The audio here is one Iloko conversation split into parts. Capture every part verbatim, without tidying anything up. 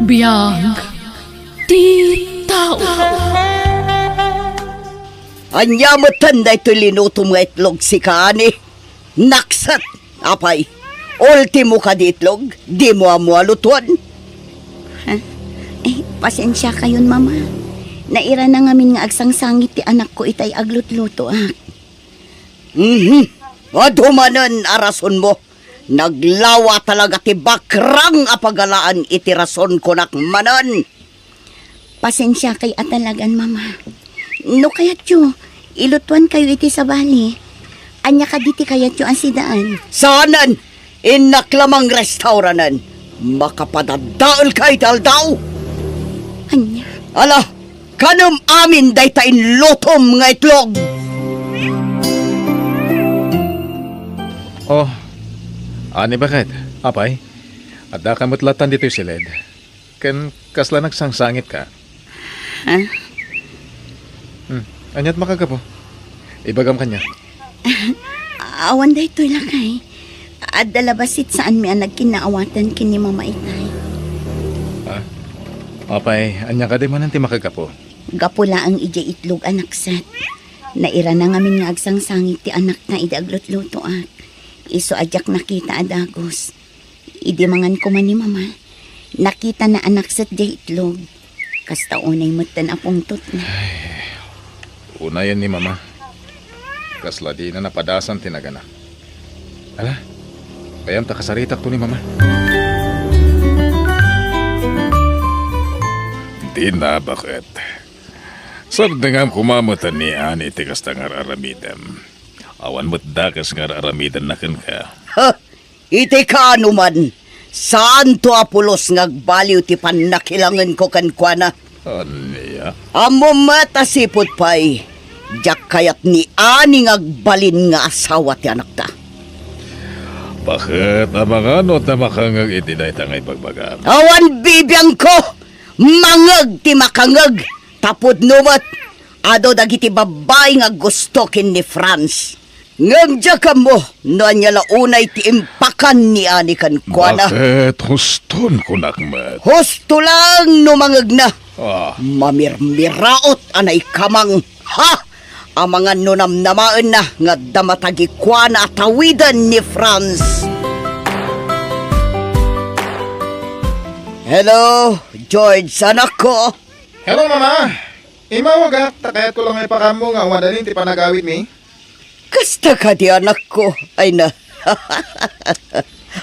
Biag ti tao. Ania metten daytoy linutom nga itlog, sika, ani? Nakset, apay. Ultimo kadi itlog, dimo ammo a lutuan. Ha? Eh, pasensiakayon, Mama. Nairana ngamin nga agsangsangit ti anakko itay aglutlutoak. Mhm. Adu manen a rasonmo. Naglawa talaga ti bakrang a pagalaan iti rason, kunak manen. Pasensiakay a talagan, Mama. No kayatyo, ilutuankayo iti sabali. Ania kadi ti kayatyo a sidaan? Saanen! Innak la mangrestauranen. Makapadadaelka iti aldaw! Ania? Ala, kanem amin dayta inlutom nga itlog! Oh, ani, baket? Apay, addaka met latan ditoy siled. Ken kasla nagsangsangitka? Ha? Hmm, aniat makagapu? Ibagam kaniak. Awan daytoy, lakay. Adda la bassit saanmi a nagkinnaawatan ken ni Mama itay. Ah? Apay, ania kadi manen ti makagapu? Gapu laeng idiay itlog a nakset. Nairana ngamin nga agsangsangit ti anakna idi aglutlutoak. Isu a diak nakita a dagus. Idi mangan koma ni Mama, nakitana a nakset diay itlog. Kasta unay metten a pungtotna. Unayen ni Mama. Kasla dina napadasan ti nagana. Ala, ayan ta kasaritakto ni Mama. Dina, baket. Sardengam koma met ni Ani ti kasta nga ar-aramidem. Awan met dakes nga ar-aramidenna kenka. Ha? Iti kaano man, saanto a pulos nga agbaliw ti pannakilangenko kenkuana. Ania? Ammom met a sipud pay, diak kayat ni Ani nga agbalin nga asawa ti anakta. Baket, amangan no adda makangeg iti dayta nga ibagbagam? Awan bibiangko! Mangeg ti makangeg! Tapudno met, adu dagiti babbai nga gusto ken ni Franz. Ngem diak ammo no ania la unay ti impakan ni Ani kenkuana. Baket, huston, kunak met. Husto laeng no mangegna. Ah. Mamirmiraot a naikamang. Ha! Amangan no namnamaenna nga adda matagikuana a tawiden ni Franz. Hello, George, anakko. Hello, Mama. Imawagak, ta kayatko la nga ipakaammo nga awan dalin ti panagawidmi. Kasta kadi, anakko? Ay na.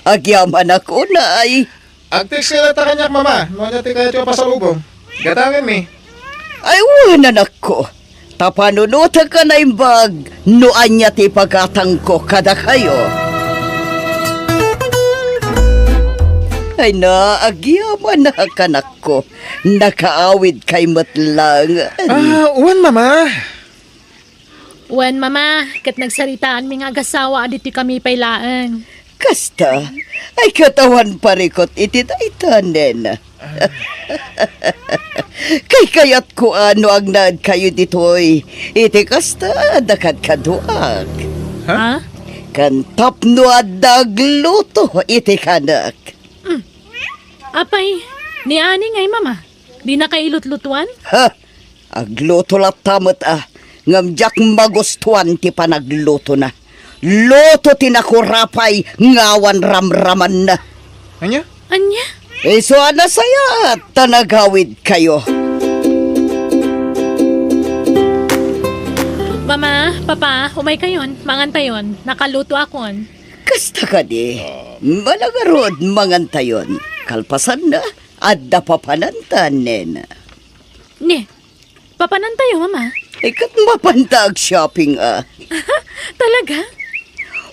Agyamanak unay. Agtext ka latta kaniak, Mama, no ania ti kayatyo a pasalubong. Gatangenmi. Ay, wen, anakko. Ta panunotek a naimbag no ania ti ipagatangko kadakayo. Ay na, agyamanak, anakko. Nakaawidkay met laeng. Ah, wen, Mama. Wen, Mama, ket nagsaritaanmi nga agasawa a ditoy kami pay laeng. Kasta, ay ket awan parikut iti dayta, nena. Kaykayatko a no agnaedkayo ditoy, iti kasta, adda kadkaduak. Ha? Ha? Ken tapno adda agluto iti kanek. Mm. Apay, ni Ani ngay, Mama? Dinaka ilutlutuan? Ha? Agluto latta met a, ngem diak magustuan ti panaglutona. Luto ti nakurapay nga awan ramramanna. Ania? Ania? Isu a nasayaat ta nagawidkayo. Mama, Papa, umaykayon, mangantayon. Nakalutoakon. Kasta kadi, mala ngarud, mangantayon. Kalpasanna, adda papananta, nena. Ne, papanantayo, Mama? Ay, ket mapanta ag-shopping, a. Talaga?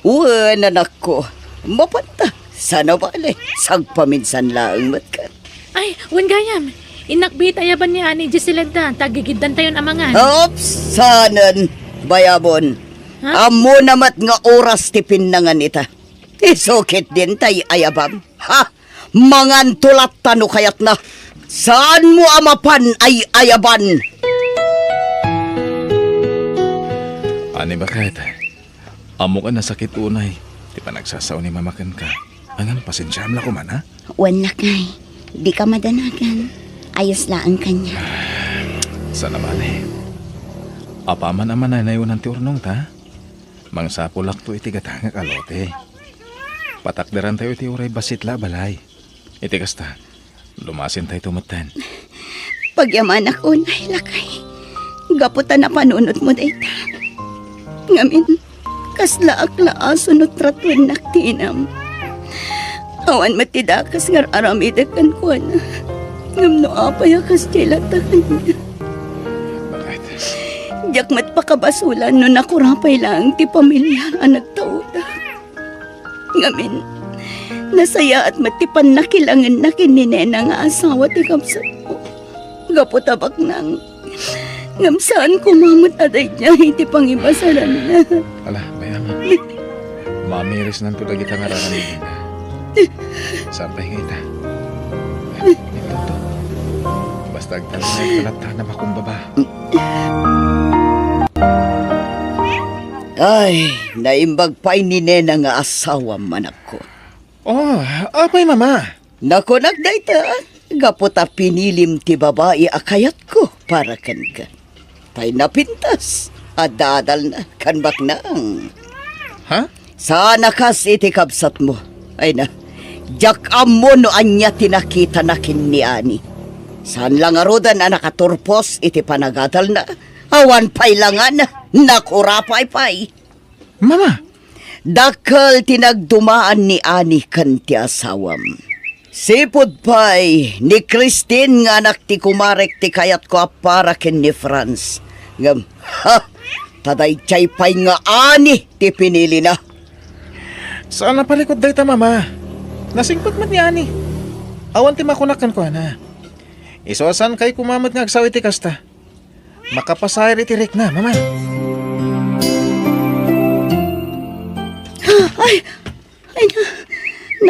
Wen, anakko. Mapanta. Saan a bale, sagpaminsan laeng met ket. Ay, wen gayam. Innak biit ayaban ni Ani Giselda, ta agigiddantayon a mangan. Oops, saanen, bayabon. Ha? Ammona met nga oras ti pinnangan ita. Isu ketdin tay ayabam. Ha? Manganto latta no kayatna. Saanmo a mapan ay ayaban. Ani, baket? Ammok a nasakit unay ti panagsasao ni Mama kenka. Ngem pasensiaam la koma, a? Wen, lakay. Dika madanagan. Ayos laeng kaniak. Saan a bale. Apaman a mananayonan ti urnongta, mangsapulakto iti gatangek a lote. Patakderantayo iti uray bassit la a balay. Iti kasta, lumasintayto metten. Pagyamanak unay, lakay. Gapu ta napanunotmo dayta. Ngamin, kaslaak la a suno tratuennak ti inam. Awan met ti dakes nga ar-aramidek kenkuana. Ngem no apay a kasdiay latta kaniak? Bakit? Diak met pakabasolan no nakurapay laeng ti pamilia a nagtaodak. Ngamin, nasayaat met ti pannakilangenna ken ni Nena nga asawa ti kabsatmo. Gapu ta baknang, ngem saan koma met a daydiay ti pangibasalanna. Ala, bay-am. Mamirisnanto dagita nga ar-aramidenda. Sapay nga ita. Ito, ito. Basta agtalinaedka latta a makumbaba. Ay, naimbag pay ni Nena nga asawam, anakko. Oh, apay, Mama? Nakunak dayta, gapu ta pinilim ti babai a kayatko para kenka. Tay napintas, adda adalna, kan baknang. Ha? Saan a kas iti kabsatmo. Ay na, diak ammo no ania ti nakitana ken ni Ani. Saan la ngaruden a nakaturpos iti panagadalna. Awan pay la ngan, nakurapay pay. Mama! Dakkel ti nagdumaan ni Ani ken ti asawam. Sipud pay ni Christine nga anak ti kumarek ti kayatko a para ken ni Franz. Ngem, ha! Ta daydiay pay nga Ani ti pinilina. Saan a palikud dayta, Mama. Nasingpet met ni Ani. Awan ti makunak kenkuana. Isu a saankay koma met nga agsao iti kasta. Makapasair iti rikna, Mama. Ay, ay na,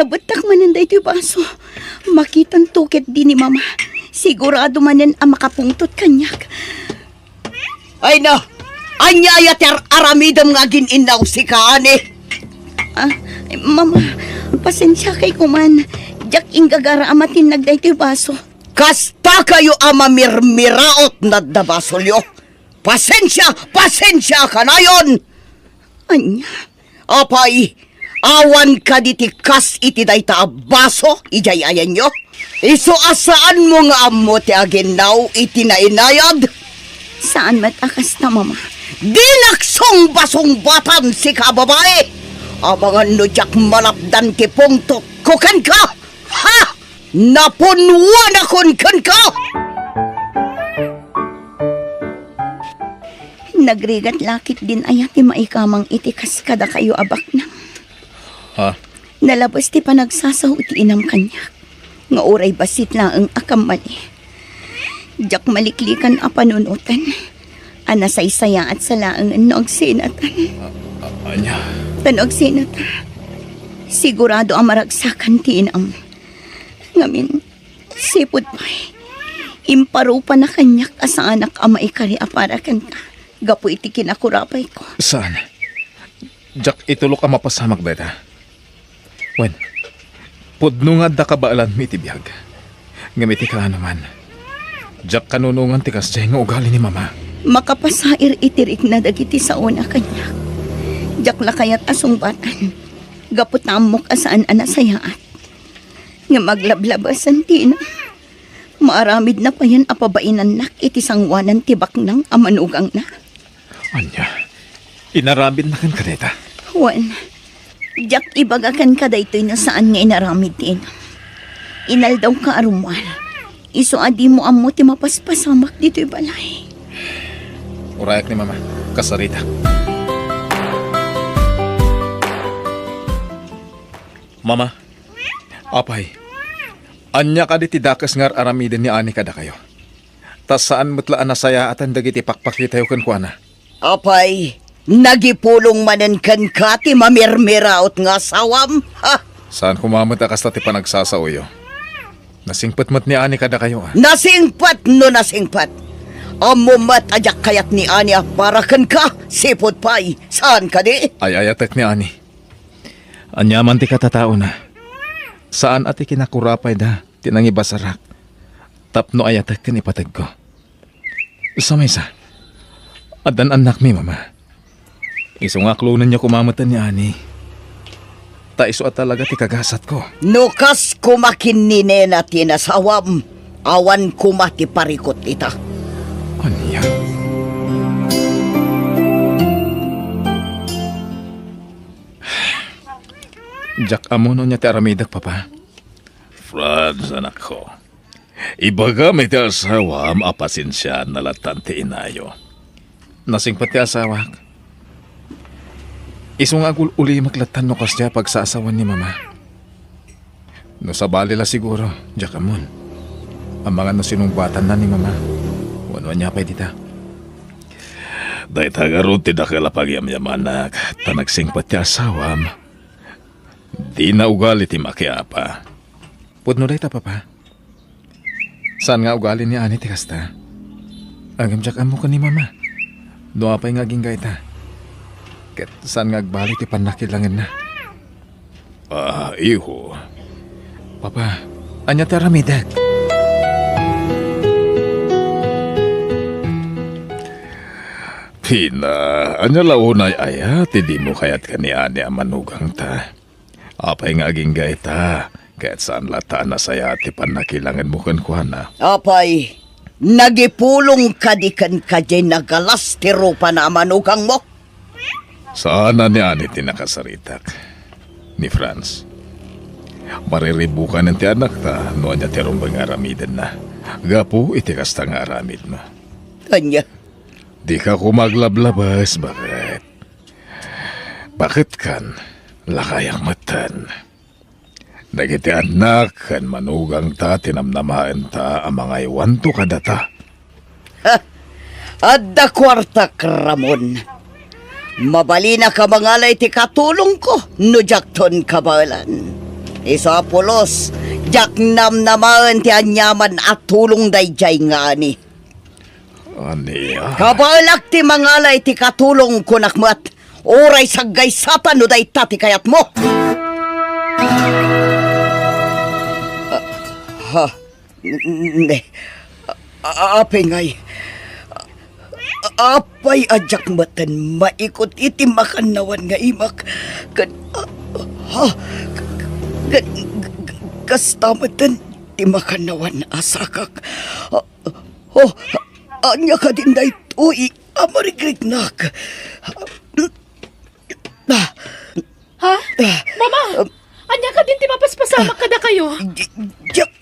nabettak manen daytoy baso. Makitanto ketdi ni Mama. Sigurado manen a makapungtot kaniak. Ay na, ania aya ti ar-aramidem nga agin-innaw sika, Ani? Ah, Mama, pasensiakay koman. Diak inggagara a matinnag daytoy baso. Kasta kayo a mamirmiraot nadda basolyo. Pasensia, pasensia kanayon! Ania? Apay, awan kadi ti kas iti dayta a baso idiay ayanyo? Isu a saanmo nga ammo ti aginnaw iti nainayad? Saan met a kasta, Mama. Dinak sungbasungbatan sika a babai! Amangan no diak malapdan ti pungtotko kenka! Ha! Napunwanakon kenka! Nagrigat la ketdin aya ti maikamang iti kas kadakayo a baknang? Ha? Nalabes ti panagsasao ti inam kaniak, nga uray bassit laeng a kammali. Diak maliklikan a panunoten a nasaysayaat sa laengen no agsinatan. A-, a-, ania? Ta no agsinata, sigurado a maragsakan ti inam. Ngamin, sipud pay, imparupana kaniak a saanak a maikari a para kenka gapu iti kinakurapayko. Saan? Diak itulok a mapasamak dayta. Wen, pudno nga adda kabaelanmi iti biag. Ngem iti kaanoman, diak kanunongan ti kasdiay nga ugali ni Mama. Makapasair iti rikna dagiti saona kaniak. Diak la kayat a sungbatan, gapu ta ammok a saan a nasayaat. Ngem aglablabasan ti ina. Maaramidna payen a pabainannak iti sangoanan ti baknang a manugangna. Ania? Inaramidna kenka dayta? Wen, diak ibaga kenka daytoy no saan nga inaramid ti ina. Inaldawka a rummuar. Isu a dimo ammo ti mapaspasamak ditoy balay. Urayak ni Mama. Kasarita. Mama, apay, ania kadi ti dakes nga ar-aramiden ni Ani kadakayo? Ta saan met la a nasayaatan dagiti pakpakitayo kenkuana. Apay, nagipulong manen kenka ti mamirmiraot nga asawam? Ha? Saan koma met a kasta ti panagsasaoyo. Nasingpet met ni Ani kadakayo, a? Nasingpet no nasingpet. Ammo met a diak kayat ni Ani a para kenka, sipud pay. Saan kadi? Ay-ayatek ni Ani. Aniaman ti katataona, saan a ti kinakurapayda ti ti nangibasarak tapno ayatek ken ipateg ko. Sa maysa, addan annakmi, Mama. Isu nga aklonenyo koma metten ni Ani. Ta isu a talaga ti kagasatko. No kas koma ken ni Nena ti nasawam, awan koma ti parikut ita. Ania? Diak ammo no ania ti aramidek, Papa. Franz, anakko. Ibagam iti asawam a pasensiaenna lattan ti inayo. Nasingpet ti asawak. Isu nga agul-ulimek lattan no kasdiay a pagsaasawan ni Mama. No sabali la siguro, diak ammon. Amangan no sinungbatanna ni Mama. Wenno ania pay dita. Dayta ngarud ti dakkel a pagyamyamanak, ta nagsingpet ti asawam. Dina ugali ti makiapa. Pudno dayta, Papa. Saan nga ugali ni Ani ti kasta. Ngem diak ammo ken ni Mama no apay nga agingga ita. Ket saan nga agbali ti pannakilangenna. Ah, iho. Papa, ania ti aramidek? Tina, ania la unay aya ti dimo kayat ken ni Ani a manugangta? Apay nga agingga ita, ket saan latta a nasayaat ti pannakilangenmo kenkuana? Apay, nagipulong kadi kenka diay nagalas ti rupana a manugangmo? Saan a ni Ani ti nakasaritak. Ni Franz, mariribukanen ti anakta no ania ti rumbeng nga aramidenna. Gapu iti kasta nga aramidna. Ania? Dika koma aglablabes, baket. Baketkan, lakayak metten. Dagiti annak ken manugangta ti namnamaenta a mangaywanto kadata. Ha! Adda kuartak, Ramon. Mabalinaka mangala iti katulongko no diakton kabaelan. Isu a pulos, diak namnamaen ti aniaman a tulong daydiay nga Ani. Ania? Kabaelak ti mangala iti katulong, kunak met. Uray saggaysatan no dayta ti kayatmo. Ah, ha. N-, n-, ne. A-, apay ngay. A-, apay a diak metten maikut iti makannawan nga imak. Ken, ah, ha. Ken, kasta metten ti makannawan a sakak. Ah, Oh, ania kadin daytoy a marigrignak? Ha? Mama! Ania kadin ti mapaspasamak kadakayo? Di-, diak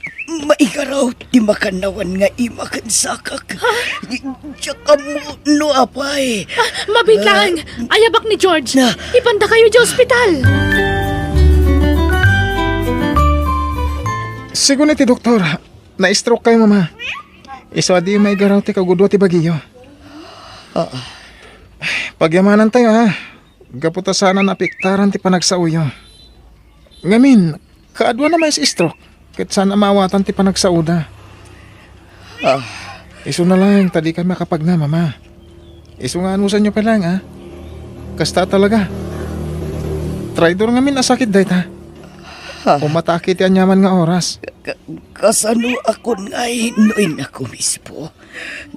maigaraw ti makannawan nga ima ken sakak. Ha? Di-, diak ammo no apay. Ah, mabiit laeng. Ayabak ni George. Na. Ipandakayo di ospital. Sigun iti doktor, na-stroke kayo, Mama. Isu a di maigaraw ti kagudua ti bagiyo. Ah. Pagyamanantayo, ha? Gapu ta saan a naapektaran ti panagsaoyo. Ngamin, kaaduan a mais-stroke, ket saan a maawatan ti panagsaoda. Ah. Isuna laeng ta dikay makapagna, Mama. Isu nga anusanyo pay laeng, a? Kasta talaga. Traidor ngamin a sakit dayta. Ah. Umatake ti aniaman nga oras. Ka-, kasano a kun ngay no innak mismo?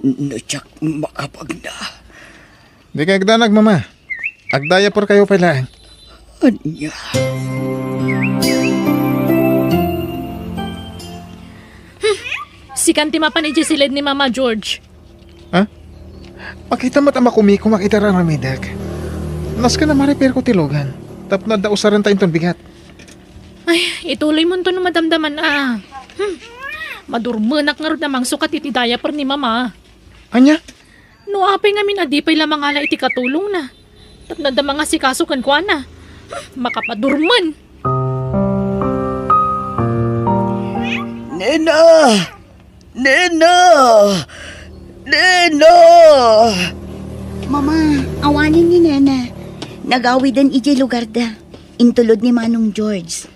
No diak makapagna. Dikay agdanag, Mama. Agdiaper kayo pay laeng. Ania? Hmm. Sikan ti mapan idiay siled ni Mama, George. Ha? Makita met a makumikumak iti ar-aramidek. Nasken a ma-refer ko ti lugan tapno adda usarenta inton bigat. Ay, ituloymonto no madamdaman a. Hmm. Madurmenak ngarud a mangsukat iti diaper ni Mama. Ania? No apay ngamin a di pay la mangala iti katulongna tapno adda mangasikaso kenkuana. Hmm, makapadurmen. Nena! Nena! Nena! Mama, awanen ni Nena. Nagawiden idiay lugarda. Intulod ni Manong George.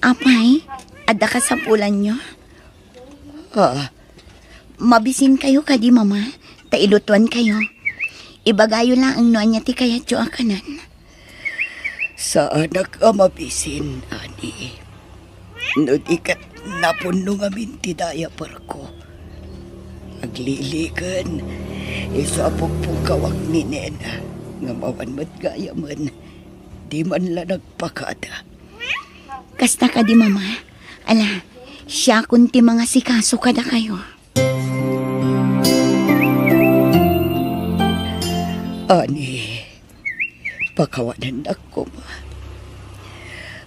Apay, adda kasapulanyo? Ah. Mabisinkayo kadi, Mama, ta ilutuankayo. Ibagayo laeng no ania ti kayatyo a kanan. Saanak a mabisin, Ani. No di ket Napunno ngamin ti diaperko. Agliliken, isu a pugpugawak ni nena, ngem awan met gayamen, di man la nagpakada. Kasta kadi, Mama? Ala, siakon ti mangasikaso kadakayo. Ani, pakawanennak koma.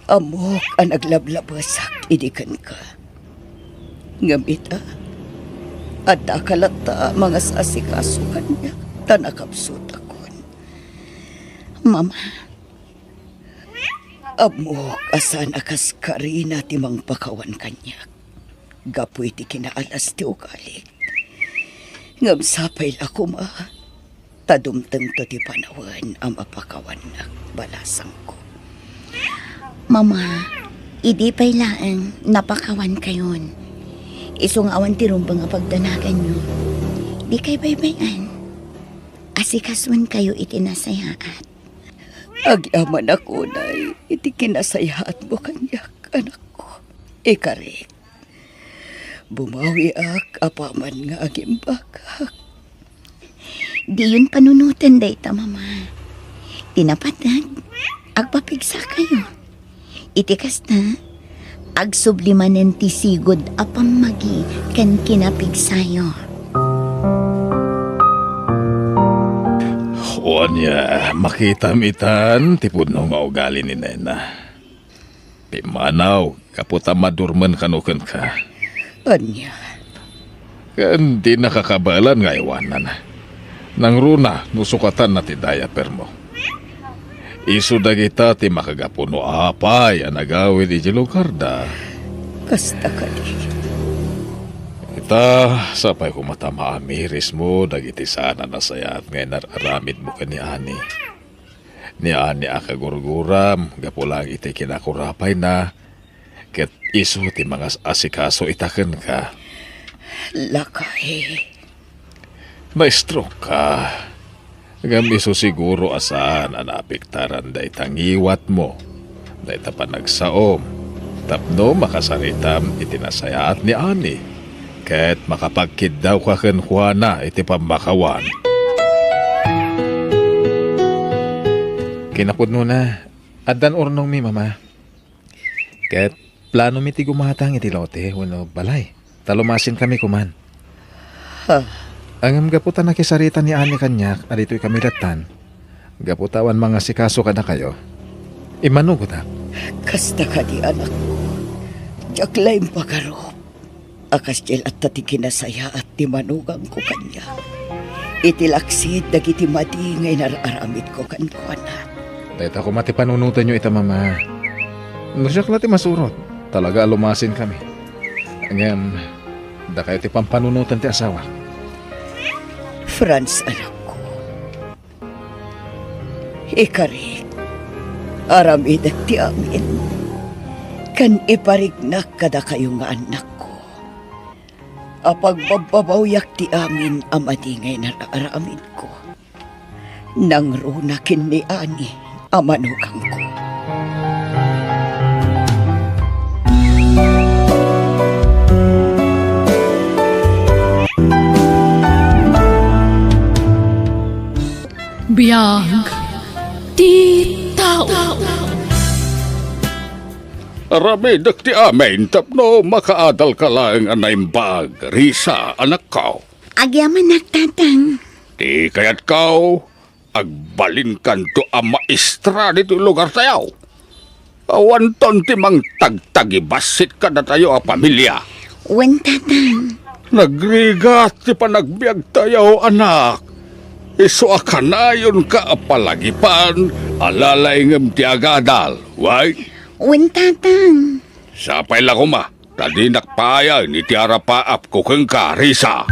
Ammok a naglablabesak idi kenka. Ngem ita, addaka latta a mangasasikaso kaniak ta nakapsutakon. Mama, ammok a saan a kaskarina ti mangpakawan kaniak gapu iti kinaalas ti ugalik. Ngem sapay la koma ta dumtengto ti panawen a mapakawannak, balasangko. Mama, idi pay laeng napakawankayon, isu nga awan ti rumbeng a pagdanaganyo, dikay baybay-an. Asikasuenkayo iti nasayaat. Agyamanak unay iti kinasayaatmo kaniak, anakko. Ikarik, bumawiak apaman nga agimbagak. Diyon panunoten dayta, Mama. Ti napateg, agpapigsakayo. Iti kasta, agsubli manen ti sigud a pammagi ken kinapigsayo. Ania, makitam itan ti pudno nga ugali ni nena. Pimmanaw, gapu ta madurmen kano kenka. Ania? Ken dinaka kabaelan nga aywanna. Nangruna no sukatanna ti diapermo. Isu dagita ti makagapu no apay a nagawid idiay lugarda. Kasta kadi. Ita, sapay koma ta maamirismo dagiti saan a nasayaat nga inar-aramidmo ken ni Ani. Ni Ani a kagurguram gapu laeng iti kinakurapayna, ket isu ti mangas-asikaso ita kenka. Lakay. Na-stroke ka. Ngem isu siguro a saan a naapektaran dayta ngiwatmo, dayta panagsaom, tapno makasaritam iti nasayaat ni Ani, ket makapagkiddawka kenkuana iti pammakawan. Kinapudnona, addan urnongmi, Mama. Ket planomi ti gumatang iti lote wenno balay, ta lumasinkami koman. Ha? Ngem gapu ta nakisarita ni Ani kaniak a ditoy kami lattan, gapu ta awan mangasikaso kadakayo, immanugotak. Kasta kadi, anakko. Diak la impagarup a kasdiay latta ti kinasayaat ti manugangko kaniak iti laksid dagiti madi nga inar-aramidko kenkuana. Dayta koma ti panunotenyo ita, Mama. No siak la ti masurot, talaga a lumasinkami. Ngem, dakayo ti pampanunoten ti asawak. Franz, anakko. Ikarik, aramidek ti amin, ken iparignak kadakayo nga annakko a pagbabbabawiak ti amin a madi nga inar-aramidko. Nangruna ken ni Ani a manugangko. Biag ti tao. Aramidek ti amin tapno makaadalka laeng a naimbag, Risa, anakko. Agyamanak, Tatang. Ti kayatko, agbalinkanto a maestra ditoy lugartayo. Awanton ti mangtagtagibassit kadatayo a pamilia. Wen, Tatang. Nagrigat ti panagbiagtayo, anak. Isu a kanayonka a palagipan, alalaingem ti agadal. Wen? Wen, Tatang. Sapay la koma. Ta dinak paayaen iti arapaapko kenka, Risa.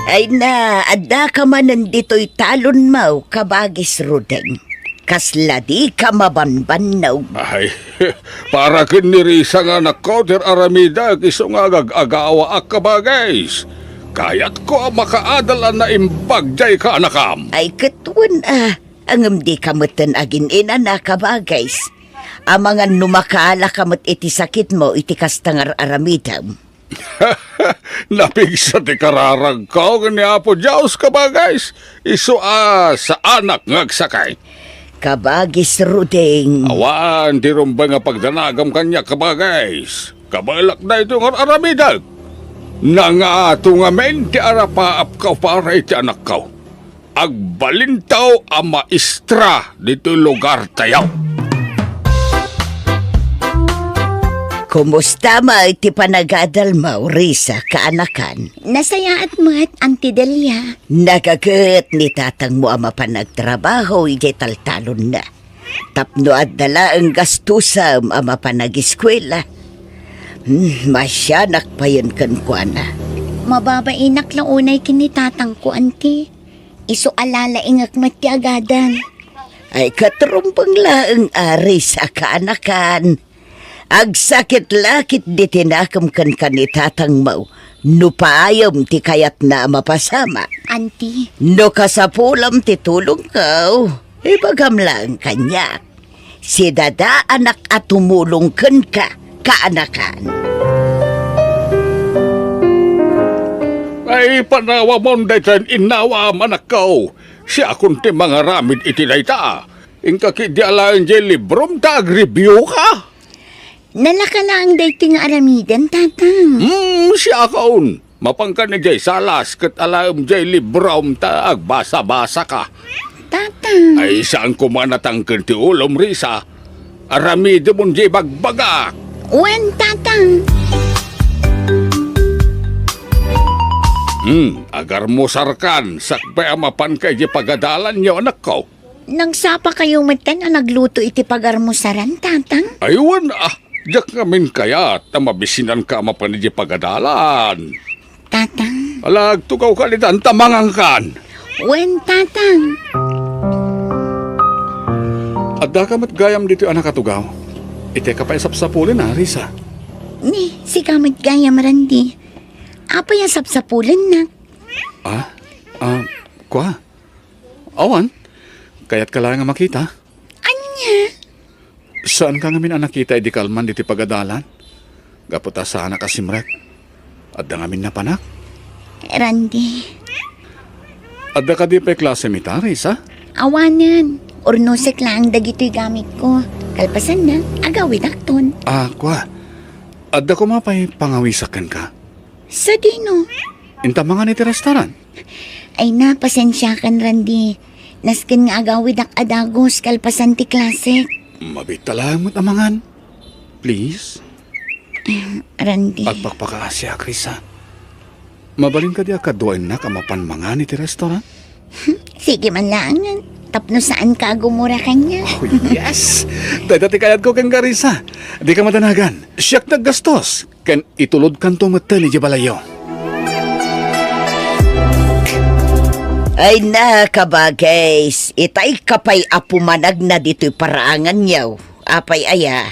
Ay na, addaka manen ditoy talonmo, kabagis Rudeng. Kasla dika mabanbannog. Ay, para ken ni Risa nga anakko ti aramidek isu nga agagawaak, kabagis. Kayatko a makaadal a naimbag diay kaanakam. Ay, ket wen a, ngem dika metten agin-inana, kabagis. Amangan no makaalaka met iti sakitmo iti kasta nga ar-aramidem. Napigsa ti kararagko ken ni Apo Dios, kabagis, isu a saanak nga agsakit. Kabagis Ruding. Awan ti rumbeng a pagdanagam kaniak, kabagis. Kabaelak daytoy nga ar-aramidek. Nangato ngamin ti arapaapko para iti anakko. Agbalintaw a maestra ditoy lugartayo. Kumusta met ti panagadalmo, Risa, kaanakan? Nasayaat met, Auntie Delia. Nagaget ni tatangmo a mapan agtrabaho idiay taltalonna. Tapno adda laeng gastusem a mapan agiskuela. Hmm, masianak payen kenkuana. Mababainak la unay ken ni tatangko, Auntie. Isu a lalaingek met ti agadan. Ay, ket rumbeng laeng a Risa, kaanakan. Agsakit la ketdi ti nakem kenka ni tatangmo no paayem ti kayatna a mapasamak. Auntie. No kasapulem ti tulongko, ibagam laeng kaniak. Sidadaanak a tumulong kenka, kaanakan. Ay, panawamon daytoy, innawa, anakko. Siakon ti mangaramid iti dayta. Inka ketdi alaen diay librom ta agreviewka. Nalaka laeng daytoy nga aramiden, Tatang. Hmm, siakon. Mapanka idiay salas ket alaem diay librom ta agbasa-basaka. Tatang. Ay, saan koma natangken ti ulom, Risa. Aramidemon diay bagbagak. Wen, Tatang. Hmm, agarmusarkan, sakbay a mapanka idiay pagadalanyo, anakko. Nagsapakayo metten a nagluto iti pagarmusaran, Tatang? Ay, wen, ah, diak ngamin kayat a mabisinanka a mapan idiay pagadalan. Tatang. Ala, agtugawka ditan ta mangankan. Wen, Tatang. Addaka met gayam ditoy a nakatugaw. Iteka pay sapsapulen, a, Risa. Ni, sika met gayam, Randy. Apay a sapsapulennak? Ah? Ah, kua? Awan. Kayatka laeng a makita. Ania? Saanka ngamin a nakita idi kalman ditoy pagadalan? Gapu ta saanak a simrek. Adda ngamin napanak? Randy. Adda kadi pay klasem ita, Risa? Awanen. Urnosek laeng dagitoy gamitko. Kalpasanna, agawidakton. Ah, kua. Adda koma pay pangawisak kenka? Sadino? Inta mangan iti restaurant? Ay na, pasensiakan, Randy. Nasken nga agawidak a dagus kalpasan ti klasek. Mabiit ta laeng met a mangan. Please? Randy. Agpakpakaasiak, Risa. Mabalin kadi a kaduaennak a mapan mangan iti restaurant? Sige man laengen. Tapno saanka a gumura kaniak. Oh, yes! Dayta ti kayatko kenka, Risa. Dika madanagan. Siak naggastos. Ken itulodkanto metten idiay balayyo. Ay na, kabagis, itayka pay a pumanagna ditoy paraanganyo. Apay aya?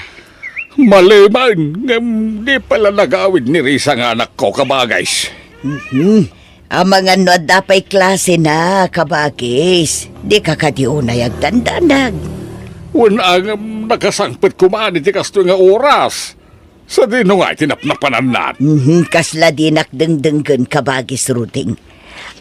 Malemen, ngem di pay la nagawid ni Risa nga anakko, kabagis. Mhm. Amangan no adda pay klasena, kabagis. Dika kadi unay agdandanag. Wen a, ngem nakasangpet koma iti kastoy nga oras. Sadino nga iti napnapananna? Mhm, kasla dinak dengdenggen, kabagis Ruding.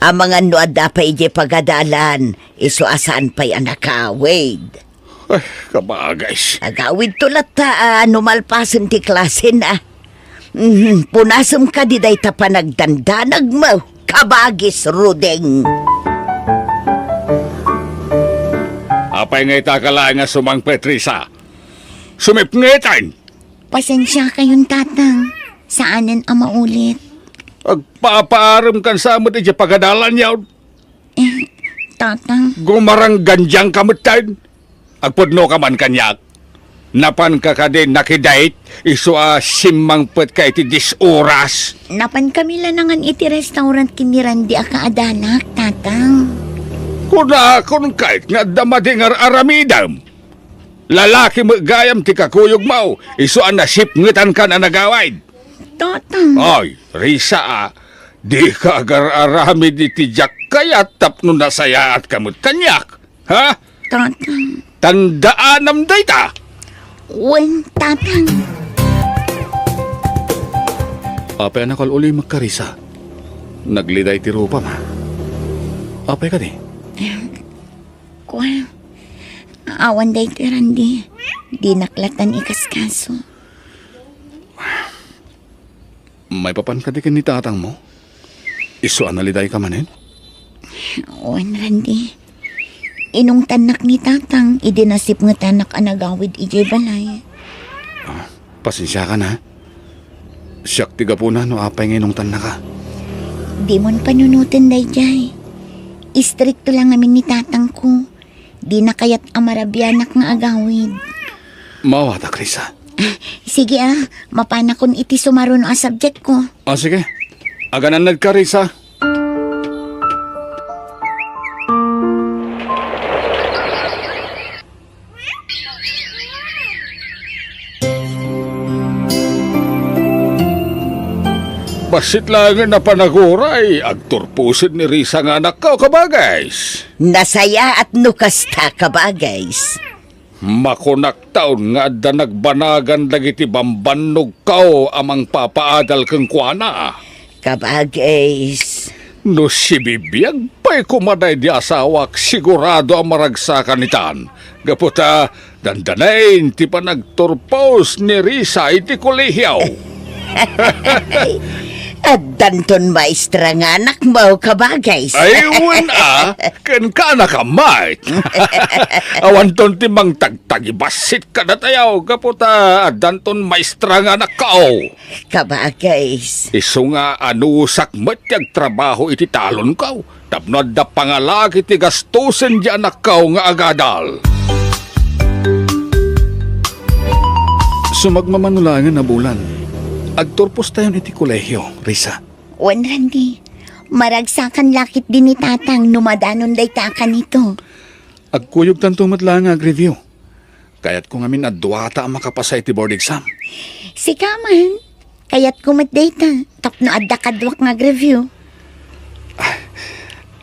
Amangan no adda pay idiay pagadalan, isu a saan pay a nakawid. Ay, kabagis. Agawidto latta a no malpasen ti klasena. Mhm, punasem kadi dayta panagdandanagmo, kabagis Ruding. Apay nga itaka laeng a sumangpet, Risa? Sumipngeten! Pasensiakayon, Tatang. Saanen a maulit. Agpapaaremkan sa met idiay pagadalanyo. Eh, Tatang. Gumaranggandiangka metten. Agpudnoka man kaniak. Napanka kadi nakidate, isu a simmangpetka iti dies oras? Napankami la nangan iti restaurant ken ni Randy a kaadanak, Tatang. Kunakon kayat nga adda madi nga ar-aramidem. Lalaki met gayam ti kakuyogmo, isu a nasipngetankan a nagawid. Tatang. Ay, Risa, a, dika agar-aramid iti diak kayat tapno nasayaatka met kaniak, ha? Tatang. Tandaanam dayta. Wen, Tatang. Apay a nakal-ulimek, Carissa? Nagliday ti rupam, a? Apay kadi? Kua, awan daytoy, Randy. Dinak lattan ikaskaso. Maipapanka di ken ni tatangmo? Isu a nalidayka manen? Wen, Randy. Inungtannak ni Tatang idi nasipngetanak a nagawid idiay balay. Ah, pasensiakan, a. Siak ti gapuna no apay nga inungtannaka. Dimon panunoten daydiay. Istrikto la ngamin ni Tatangko. Dina kayat a marabianak nga agawid. Maawatak, Risa. Sige, a. Mapanakon iti sumaruno a subjectko. Ah, sige. Aganannadka, Risa. Bassit laengen a panaguray, agturposen ni Risa nga anakko, kabagays. Nasayaat no kasta, kabagays. Makunak taon nga adda nagbanagan dagiti bambannogko a mangpapaadal kenkuana. Kabagays. No sibibiag pay koma daydi asawak, sigurado a maragsakan itan. Gapu ta, dandanay ti panagturpos ni Risa iti kolehio. Addanton maestra nga anakmo, kabagays. Ay, wen a, ken kanaka met. Awanton ti mangtagtagibassit kadatayo, gapu ta addanton maestra nga anakko. Kabagays. Isu nga anusak met ti agtrabaho iti talonko, tapno adda pangalaki ti gastosen ti anakko nga agadal. Sumagmamano laengen a bulan, agturpostayon iti kolehio, Risa. Wen, Randy, maragsakan la ketdi ni Tatang no madanon dayta a kanito. Agkuyogtanto met laeng nga agreview. Kayatko ngamin a duata a makapasa iti board exam. Sika man, kayatko met dayta, tapno adda kaduak nga agreview. Ah,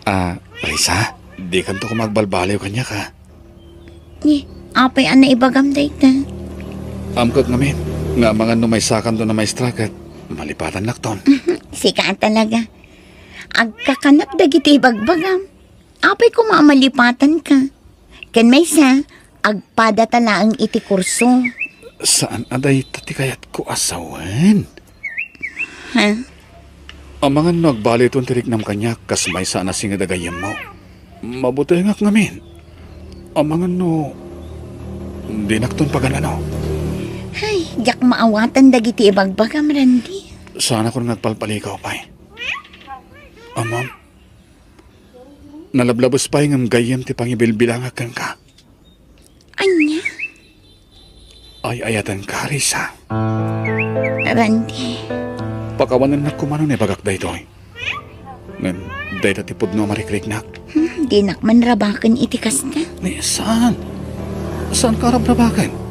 ah, Risa, dikanto koma agbalbaliw kaniak, a. Ni, apay a naibagam dayta? Amkek ngamin nga amangan no maysakanton a maestra ket malipatannakton. Sika talaga. Agkakanak dagiti ibagbagam. Apay koma a malipatanka? Ken maysa, agpadata laeng iti kurso. Saan a dayta ti kayatko a sawen? Ha? Amangan no agbaliwton ti riknam kaniak kas maysa a nasinged a gayyemmo. Mabutengak ngamin. Amangan no dinakton pagan-ano. Ay, diak maawatan dagiti ibagbagam, Randy. Saanakon nga agpalpalikaw pay. Amam, nalablabes pay ngem gayyem ti pangibilbilangak kenka. Ania? Ay-ayatenka, Risa. Randy. Pakawanennak koma no naibagak daytoy. Ngem dayta ti pudno a marikriknak. Hmm, dinak man rabaken iti kasta. Ni, saan? Saanka rabrabaken?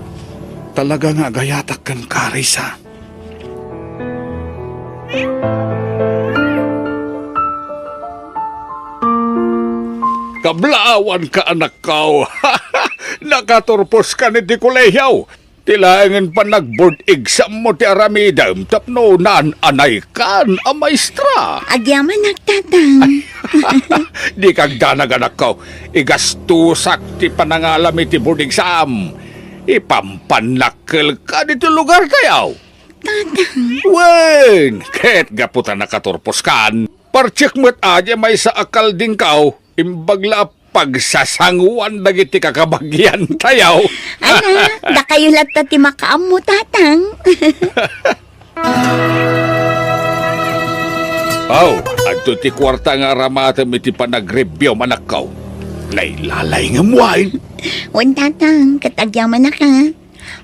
Talaga nga agayatak kenka, Risa. Kablaawanka, anakko. Nakaturposkan iti kolehio. Ti laengen panagboard exammo ti aramidem tapno naan-anaykan a maestra. Agyamanak, Tatang. Dika agdanag, anakko. Igastosak ti panangalam iti board exam. Ipampannakkelka ditoy lugartayo. Tatang. Wen, ket gapu ta nakaturposkan, partiek met a diay maysa a kaldingko, imbag la a pagsasangoan dagiti kakabagiantayo. Ana, dakayo latta ti makaammo, Tatang. Aw, adtoy ti kuarta nga aramatem iti panagreviewm, anakko. Nailalay ngem wen. Wen, Tatang, ket agyamanak, a.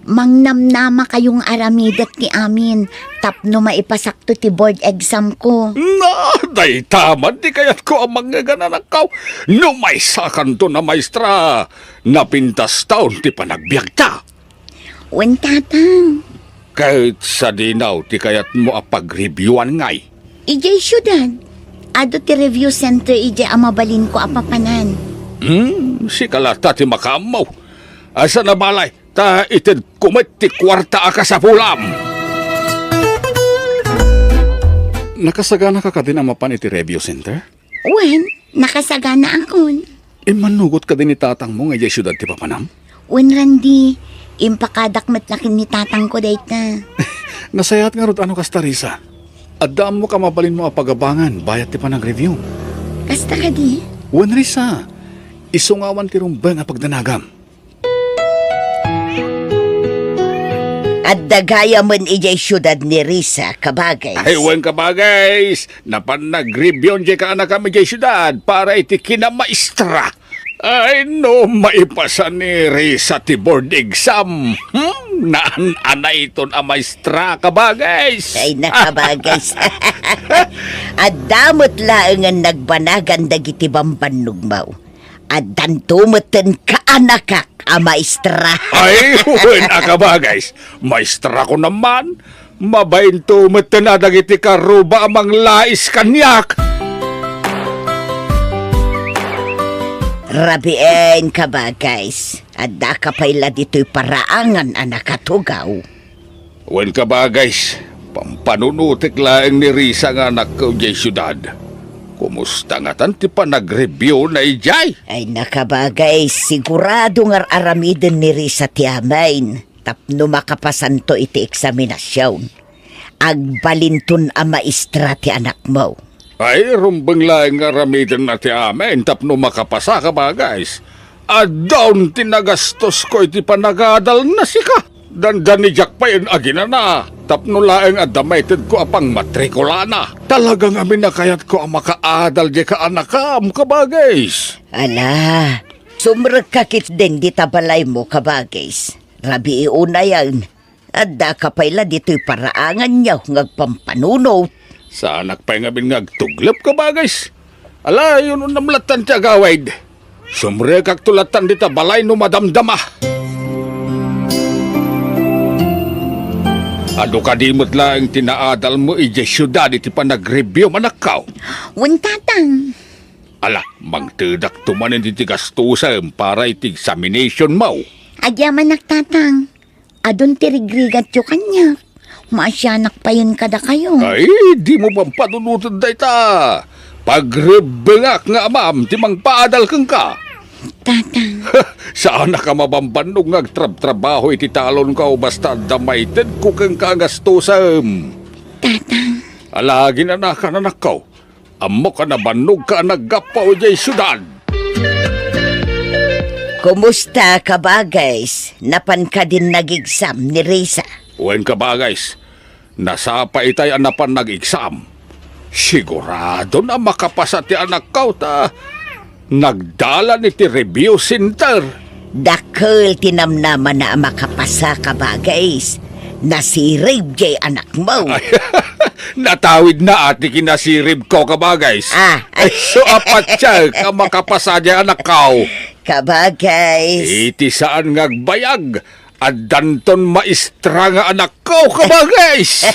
Mangnamnamakayo nga aramidak ti amin tapno maipasakto ti board examko. Na, dayta man ti kayatko a mangngeg, anakko. No maysakanton a maestra, napintaston ti panagbiagta. Wen, Tatang. Ket sadino ti kayatmo a pagreviewan ngay? Idiay siudad. Adu ti review center idiay a mabalinko a papanan. Hmm, sika latta ti makaammo. Asa na balay? Ta itedko met ti kuarta a kasapulam. Nakasaganaka kadin a mapan iti review center? Wen, nakasaganaakon. Immanugot kadin ni tatangmo nga idiay siudad ti papanam? Wen, Randy, impakadak met la ken ni tatangko dayta. Nasayaat ngarud no kasta, Risa. Adda ammoka mabalinmo a pagabangan bayat ti panagreviewm. Kasta kadi? Wen, Risa. Isu nga awan ti rumbeng a pagdanagam. Adda gayamen idiay siudad ni Risa, kabagays. Ay, wen, kabagays. Napan nagreviewon diay kaanakam idiay siudad para iti kinamaestra. Ay, no maipasa ni Risa ti board exam. Hmm? Naan-anayton a maestra, kabagays. Ay, nakabagays. Adda met laengen nagbanagan dagiti bambannogmo. Addanto metten kaanakak a maestra. Ay, wen a, kabagays. Maestrakon a man. Mabainto metten a dagiti karuba a manglais kaniak. Rabien, kabagays. Addaka pay la ditoy paraangan a nakatugaw. Wen, kabagays, pampanunotek laeng ni Risa nga anakko idiay siudad. Kumusta ngatan ti panagreviewna idiay? Ay, nakabagays, sigurado nga ar-aramiden ni Risa ti amin tapno makapasanto iti eksaminasion. Agbalinton a maestra ti anakmo. Ay, rumbeng laeng nga aramidenna ti amin tapno makapasa, kabagays. Addaon ti nagastosko iti panagadalna sika. Dandani diak payen aginana tapno laeng adda maitedko a pangmatrikulana. Talaga ngamin a kayatko a makaadal diay kaanakam, kabagays. Ala, sumrekka ketdin dita balaymo, kabagays. Rabii unayen, addaka pay la ditoy paraanganyo nga agpampanunot. Saanak pay ngamin nga agtuglep, kabagays. Ala, inunam lattan ti agawid. Sumrekakto lattan dita balay no madamdama. Adu kadi met laeng ti naadalmo idiay siudad iti panagreviewm, anakko? Wen, tatang. Ala, mangtedakto manen iti gastosem para iti examinationmo. Agyamanak, tatang. Adun ti rigrigatyo kaniak. Maasianak payen kadakayo. Ay, dimo pampanunoten dayta. Pagrebbengak nga amam ti mangpaadal kenka. Tatang. Saanak a mabambannog nga agtrabtrabaho iti talonko basta adda maitedko kenka a gastosem. Tatang. Ala, aginanakan, anakko. Ammok a nabannogka a naggapu idiay siudad. Kumusta, kabagays? Napan kadin nag-exam ni Risa? Wen, kabagays, nasapa itay a napan nag-exam. Siguradon a makapasa ti anakko ta nagdalan iti review center. Dakkel ti namnamana a makapasa, kabagays. Nasirib diay anakmo. Ay, natawidna ti kinasiribko, kabagays. Ah. Ay, so, apatsa ka makapasa diay anakko. Kabagays. Iti saan nga agbayag, addanton maestra nga anakko, kabagays.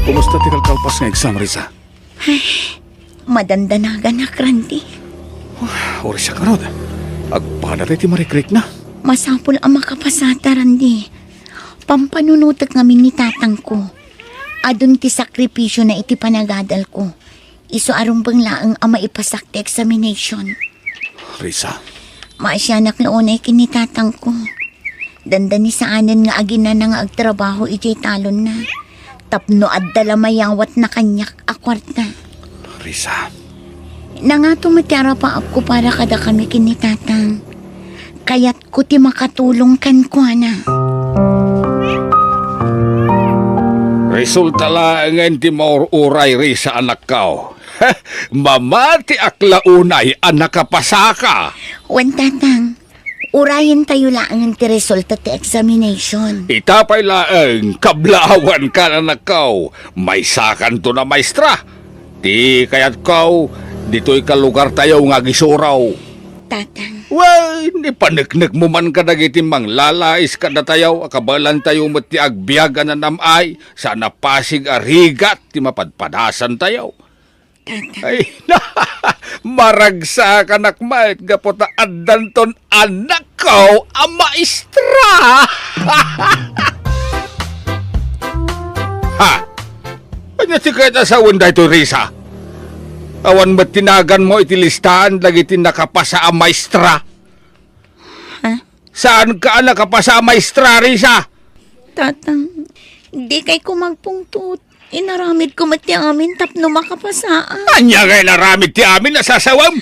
Kumusta ti kalkalpas nga exam, Risa? Ay, madandanaganak, Randy. Uray siak ngarud. Agpadatay ti marikrikna. Masapul a makapasata, Randy. Pampanunotek ngamin ni tatangko. Adun ti sakripisiona iti panagadalko. Isu a rumbeng laeng a maipasak ti examination. Risa. Maasianak la unay ken ni tatangko. Dandani saanen nga aginana nga agtrabaho idiay talonna. Tapno adda la mayawatna kaniak a kuarta. Risa. Nangato met ti arapaapko para kadakami ken ni tatang. Kayatko ti makatulong kenkuana. Resulta laengen ti maur-uray, Risa, anakko. Mamatiak la unay a nakapasaka. Wen, tatang, urayentayo laengen ti resulta ti examination. Ita pay laeng, kablaawanka, anakko. Maysakanton a maestra. Ti kayatko, ditoy ka lugartayo nga agisuro. Tatang. Wen, ipaneknekmo man kadagiti manglalais kadatayo a kabaelantayo met ti agbiag a nanam-ay, saan a pasig a rigat ti mapadpadasantayo. Ay, maragsakanak met gapu ta addanton anakko a maestra. Ha? Ania ti kayat a sawen daytoy, Risa? Awan met ti naganmo iti listaan dagiti nakapasa a maestra? Ha? Saanka a nakapasa a maestra, Risa? Tatang, dikay ko magpungtot. Inaramidko met ti amin tapno makapasaak. Ania nga inaramid ti amin a sasawem?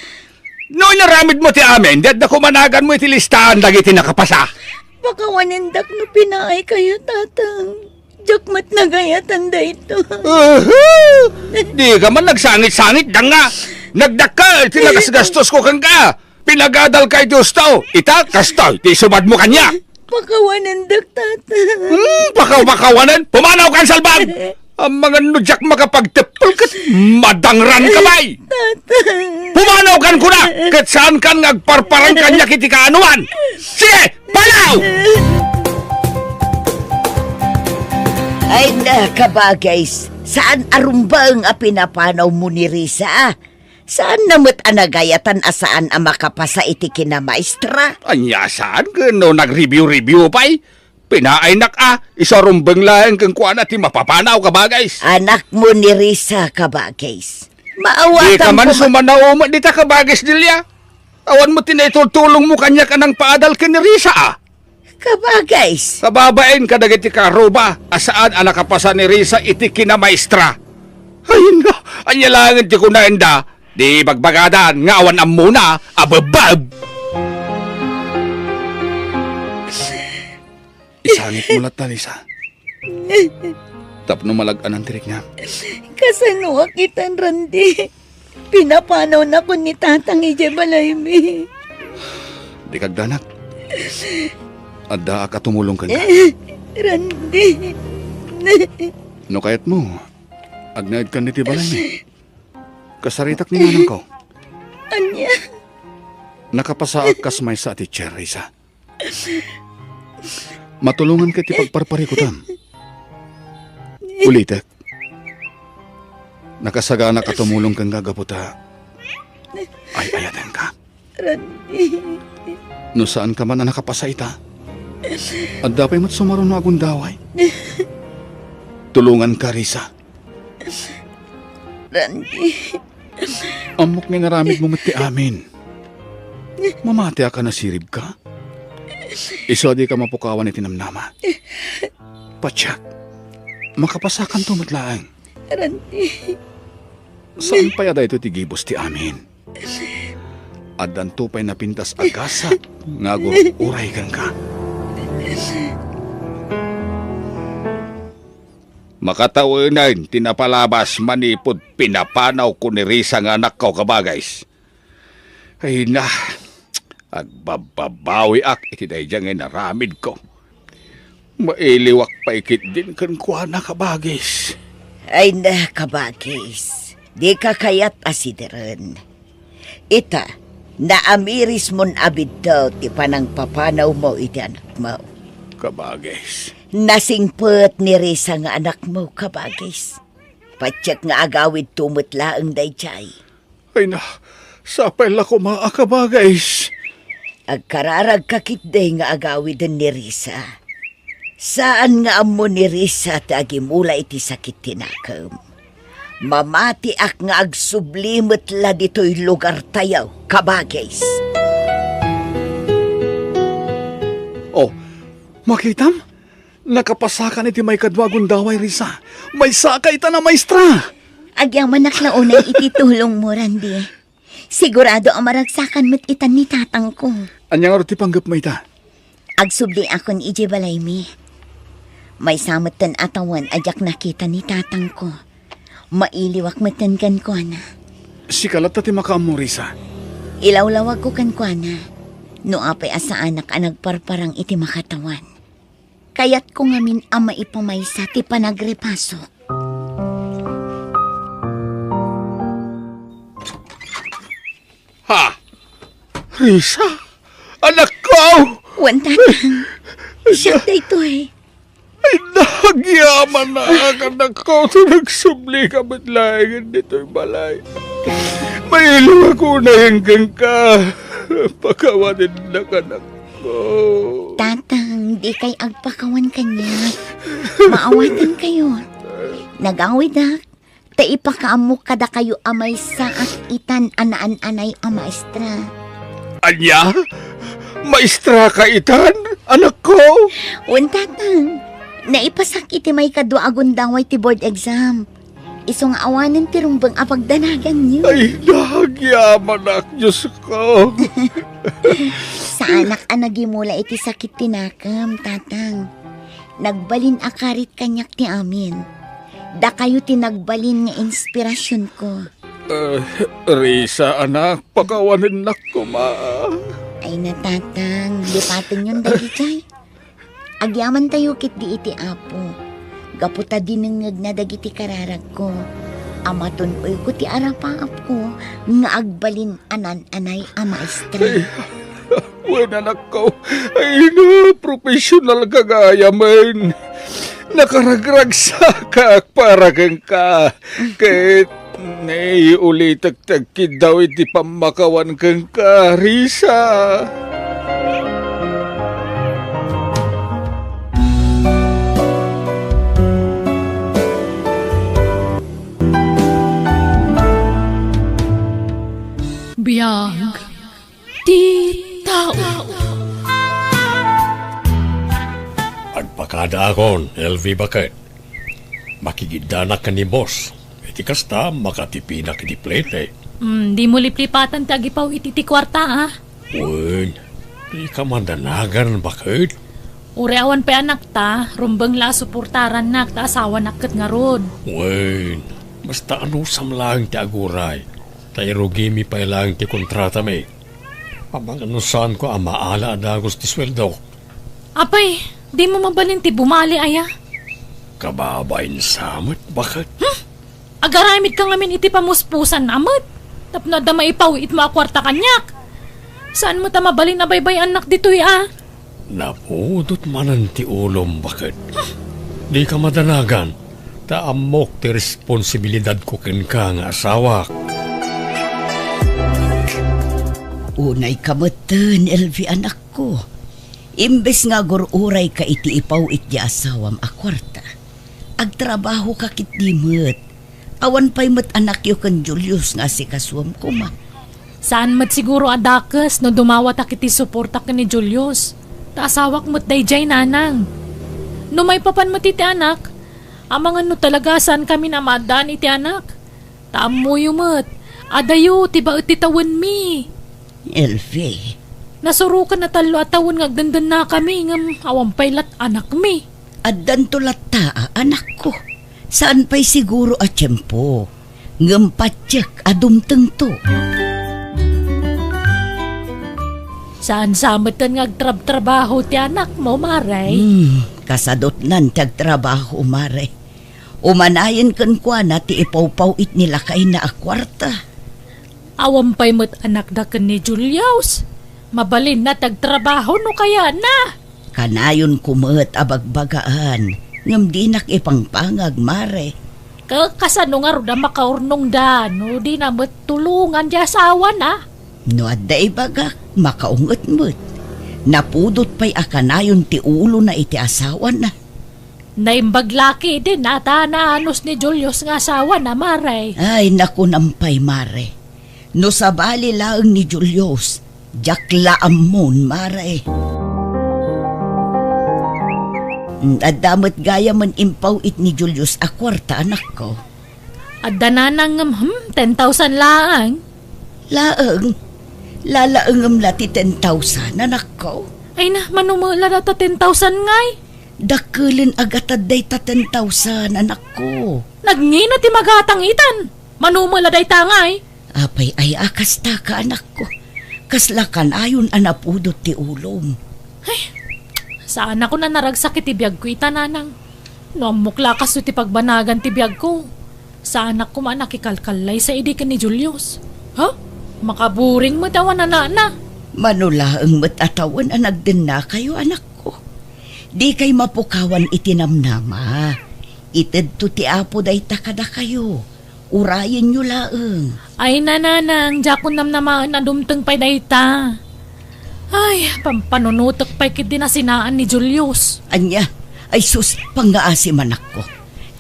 No inaramidmo ti amin, di adda koma naganmo iti listaan dagiti nakapasa. Pakawanendak no pinaaykayo, Tatang. Diak met nagayatan daytoy. Uhu! Dika man nagsangit-sangit, danga! Nagdakkel ti nagasgastosko kenka! Pinagadalka iti husto! Ita, kastoy ti isubadmo kaniak! Pakawanendak, Tatang. Hmm, pakaw-, pakawanen? Pumanawkan, salbag! Amangan no diak makapagteppel ket madangranka pay! Tatang. Pumanawkan kuna! Ket saankan nga agparparang kaniak iti kaanoan! Sige! Panaw! Ay na, kabagays, saan a rumbeng a pinapanawmo ni Risa? Saanna met a nagayatan a saan a makapasa iti kinamaestra? Ania saan ken no nag-review-review pay? Pinaaynak a, isu a rumbeng laeng kenkuana ti mapapanaw, kabagays. Anakmo ni Risa, kabagays. Dika man sumanaw met dita, kabagays Delia. Awan met ti naitultulongmo kaniak a nangpaadal ken ni Risa a. Kabagays. Kababain kadagiti karuba a saan a nakapasa ni Risa iti kinamaestra. Ay, no, ania laengen ti kunaenda, di bagbagadan nga awan ammona a bebbeb. Isangitmo latta, Risa. Tapno malag-anan ti riknam. Kasanoak itan, Randy? Pinapanawnakon ni Tatang idiay balaymi. Dika agdanak. Addaak a tumulong kenka. Randy. No kayatmo, agnaedkan iti balaymi. Kasaritak ni nanangko. Ania? Nakapasaak kas maysa a teacher, Risa. Matulonganka iti pagparparikutam. Ulitek. Nakasaganak a tumulong kenka gapu ta ay-ayatenka. Randy. No saanka man a nakapasa ita, adda pay met sumaruno a gundaway. Tulonganka, Risa. Randy. Ammok nga inaramidmo met ti amin. Mamatiak a nasiribka. Isu a dika mapukawan iti namnama. Patiek, makapasakanto met laeng. Randy. Saan pay a daytoy ti gibus ti amin. Addanto pay napintas a gasat nga agur-uray kenka. Makatawen ti napalabas manipud pinapanawko ni Risa nga anakko, kabagays. Ay na, agbabbabawiak iti daydiay nga inaramidko. Mailiwak pay ketdin kenkuana, kabagis. Ay na, kabagis. Dika kayat a sideren. Ita, naamirismon a biddaw ti panangpapanawmo iti anakmo. Kabagis. Nasingpet ni Risa nga anakmo, kabagis. Patiek nga agawidto met laeng daydiay. Ay na, sapay la koma a kabagis. Agkararagka ketdi nga agawiden ni Risa. Saan nga ammo ni Risa ti agimula iti sakit ti nakem. Mamatiak nga agsubli met la ditoy lugartayo, kabagis. Oh, makitam? Nakapasakan iti maikadua a gundaway, Risa. Maysaka itan a maestra! Agyamanak la unay iti tulongmo, Randy. Sigurado a maragsakan met itan ni tatangko. Ania ngarud ti panggepmo ita? Agsubliakon idiay balaymi. Maysa metten a tawen a diak nakita ni tatangko. Mailiwak metten kenkuana. Sika latta ti makaammo, Risa. Ilawlawagko kenkuana no apay a saanak a nagparparang iti makatawan. Kayatko ngamin a maipamaysa ti panagripasok. Ha? Risa? Anakko! Wen, Tatang. Siak daytoy. Ay, na, Agyamanak, anakko, ta nagsublika met laengen ditoy balay. Mailiwak unay kenka. Pakawanennak, anakko. Tatang, dikay agpakawan kaniak. Maawatankayo. Nagawidak ta ipakaammok kadakayo a maysaak itan a naan-anay a maestra. Ania? Maestraka itan, anakko? Wen, tatang. Naipasak iti maikadua a gundaway ti board exam. Isu nga awanen ti rumbeng a pagdanaganyo. Ay, nagyamanak, Diosko. Saanak a nagimula iti sakit ti nakem, tatang. Nagbalin a karit kaniak ti amin. Dakayo ti nagbalin nga inspirasionko. Eh, Risa, anak, pakawanennak koma. Ay na, tatang, lipatenyon dagitoy. Agyamantayo ketdi iti Apo. Gapu ta dinengngegna dagiti kararagko, a matun-oyko ti arapaapko nga agbalin a naan-anay a maestra. Ay, wen, anakko, ay na, professional ka gayamen. Nakaragragsakak para kenka. Ket ni ulitek ti agkiddaw iti pammakawan kenka, Risa. Biag ti tao. Agpakadaakon, L V, baket. Makigiddanak ken ni boss. Iti kasta, makatipinak iti plete. Hmm, dimo liplipatan ti agipaw-it iti kuarta, a? Wen, dika madanagan, baket. Uray awan pay anakta, rumbeng la a suportarannak ta asawanak ket ngarud. Wen, basta anusam laeng ti aguray, ta irugimi pay laeng ti kontratami. Amangan no saanko a maala a dagus ti sueldok. Apay, dimo mabalin ti bumali, aya? Kababain sa met, baket. Hmm? Agaramidka ngamin iti pamuspusan a met, tapno adda maipaw-itmo a kuarta kaniak. Saan met a mabalin a baybay-annak ditoy, a? Napudot manen ti ulom, baket. Dika madanagan, ta ammok ti responsibilidadko kenka nga asawak. Unayka metten, L V, anakko. Imbes nga agur-urayka iti ipaw-it ti asawam a kuarta, agtrabahoka ketdi met. Awan pay met anakyo ken Julius nga asikasuem koma. Saan met siguro a dakes no dumawatak iti suporta ken ni Julius. Ta asawak met daydiay, nanang. No maipapan met iti anak, amangan no talaga saankami a maaddaan iti anak. Ta ammoyo met, adayo ti baet ti tawenmi. L V. Nasuroken a tallo a tawen nga agdendennakami, ngem awan pay lat anakmi. Addanto latta a anakko. Saan pay siguro a tiempo. Ngem patiek a dumtengto. Saan sa metten nga agtrabtrabaho ti anakmo, Mare? Hmm, kasadutnan ti agtrabaho, Mare. Umanayen kenkuana ti ipawpaw-it ni lakayna a kuarta. Awan pay met anakda ken ni Julius. Mabalinna ti agtrabaho no kayatna. Kanayonko met a bagbagaan, ngem dinak ipangpangag, Mare. Ka-, kasano ngarud a makaurnongda no dina met tulongan ti asawana? No adda ibagak, makaunget met. Napudot pay a kanayon ti ulona iti asawana. Naimbag la ketdin a ta naanus ni Julius nga asawana, Mare. Ay, nakunam pay, Mare. No sabali laeng ni Julius, diak la ammon, Mare. Mm, adda met gayamen impaw-it ni Julius a kuarta, anakko. Adda nanang ngem, hmm, ten thousand laeng. Laeng? Lalaengem la ti ten thousand, anakko? Ay na, mano met la data ten thousand ngay? Dakkelen a gatad dayta ten thousand, anakko. Nagngina ti magatang itan. Mano met la dayta ngay? Apay aya a kasta ka, anakko? Kasla kanayon a napudot ti ulom. Ay, saanakon a naragsak iti biagko ita, nanang. No ammok la kastoy ti pagbanagan ti biagko, saanak koma a nakikalkallaysa idi ken ni Julius. Ha? Makaburing met awan anakna. Mano laeng met a tawen a nagdennakayo, anakko. Dikay mapukawan iti namnama. Itedto ti Apo dayta kadakayo. Urayenyo laeng. Ay, nanang, diakon namnamaen a dumteng pay dayta. Ay, pampanunotek pay ketdi nasinaan ni Julius. Ania? Ay sus, pangngaasim, anakko.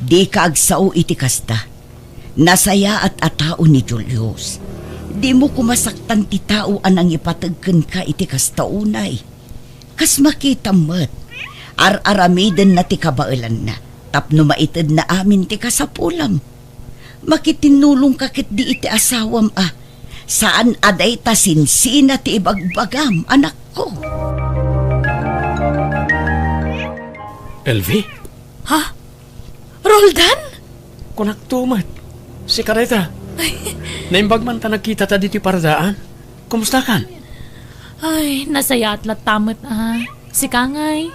Dika agsao iti kasta. Nasayaat a tao ni Julius. Dimo koma saktan ti tao a nangipateg kenka iti kasta unay. Kas makitam met, ar-aramidenna ti kabaelanna tapno maitedna amin ti kasapulam. Makitinnulongka ketdi iti asawam a saan a dayta sinsina ti ibagbagam, anakko. Elvi? Ha? Roldan? Kunakto met. Sika dayta. Ay. Naimbag man ta nagkitata ditoy paradaan. Kumustakan? Ay, nasayaat latta met a. Sika ngay?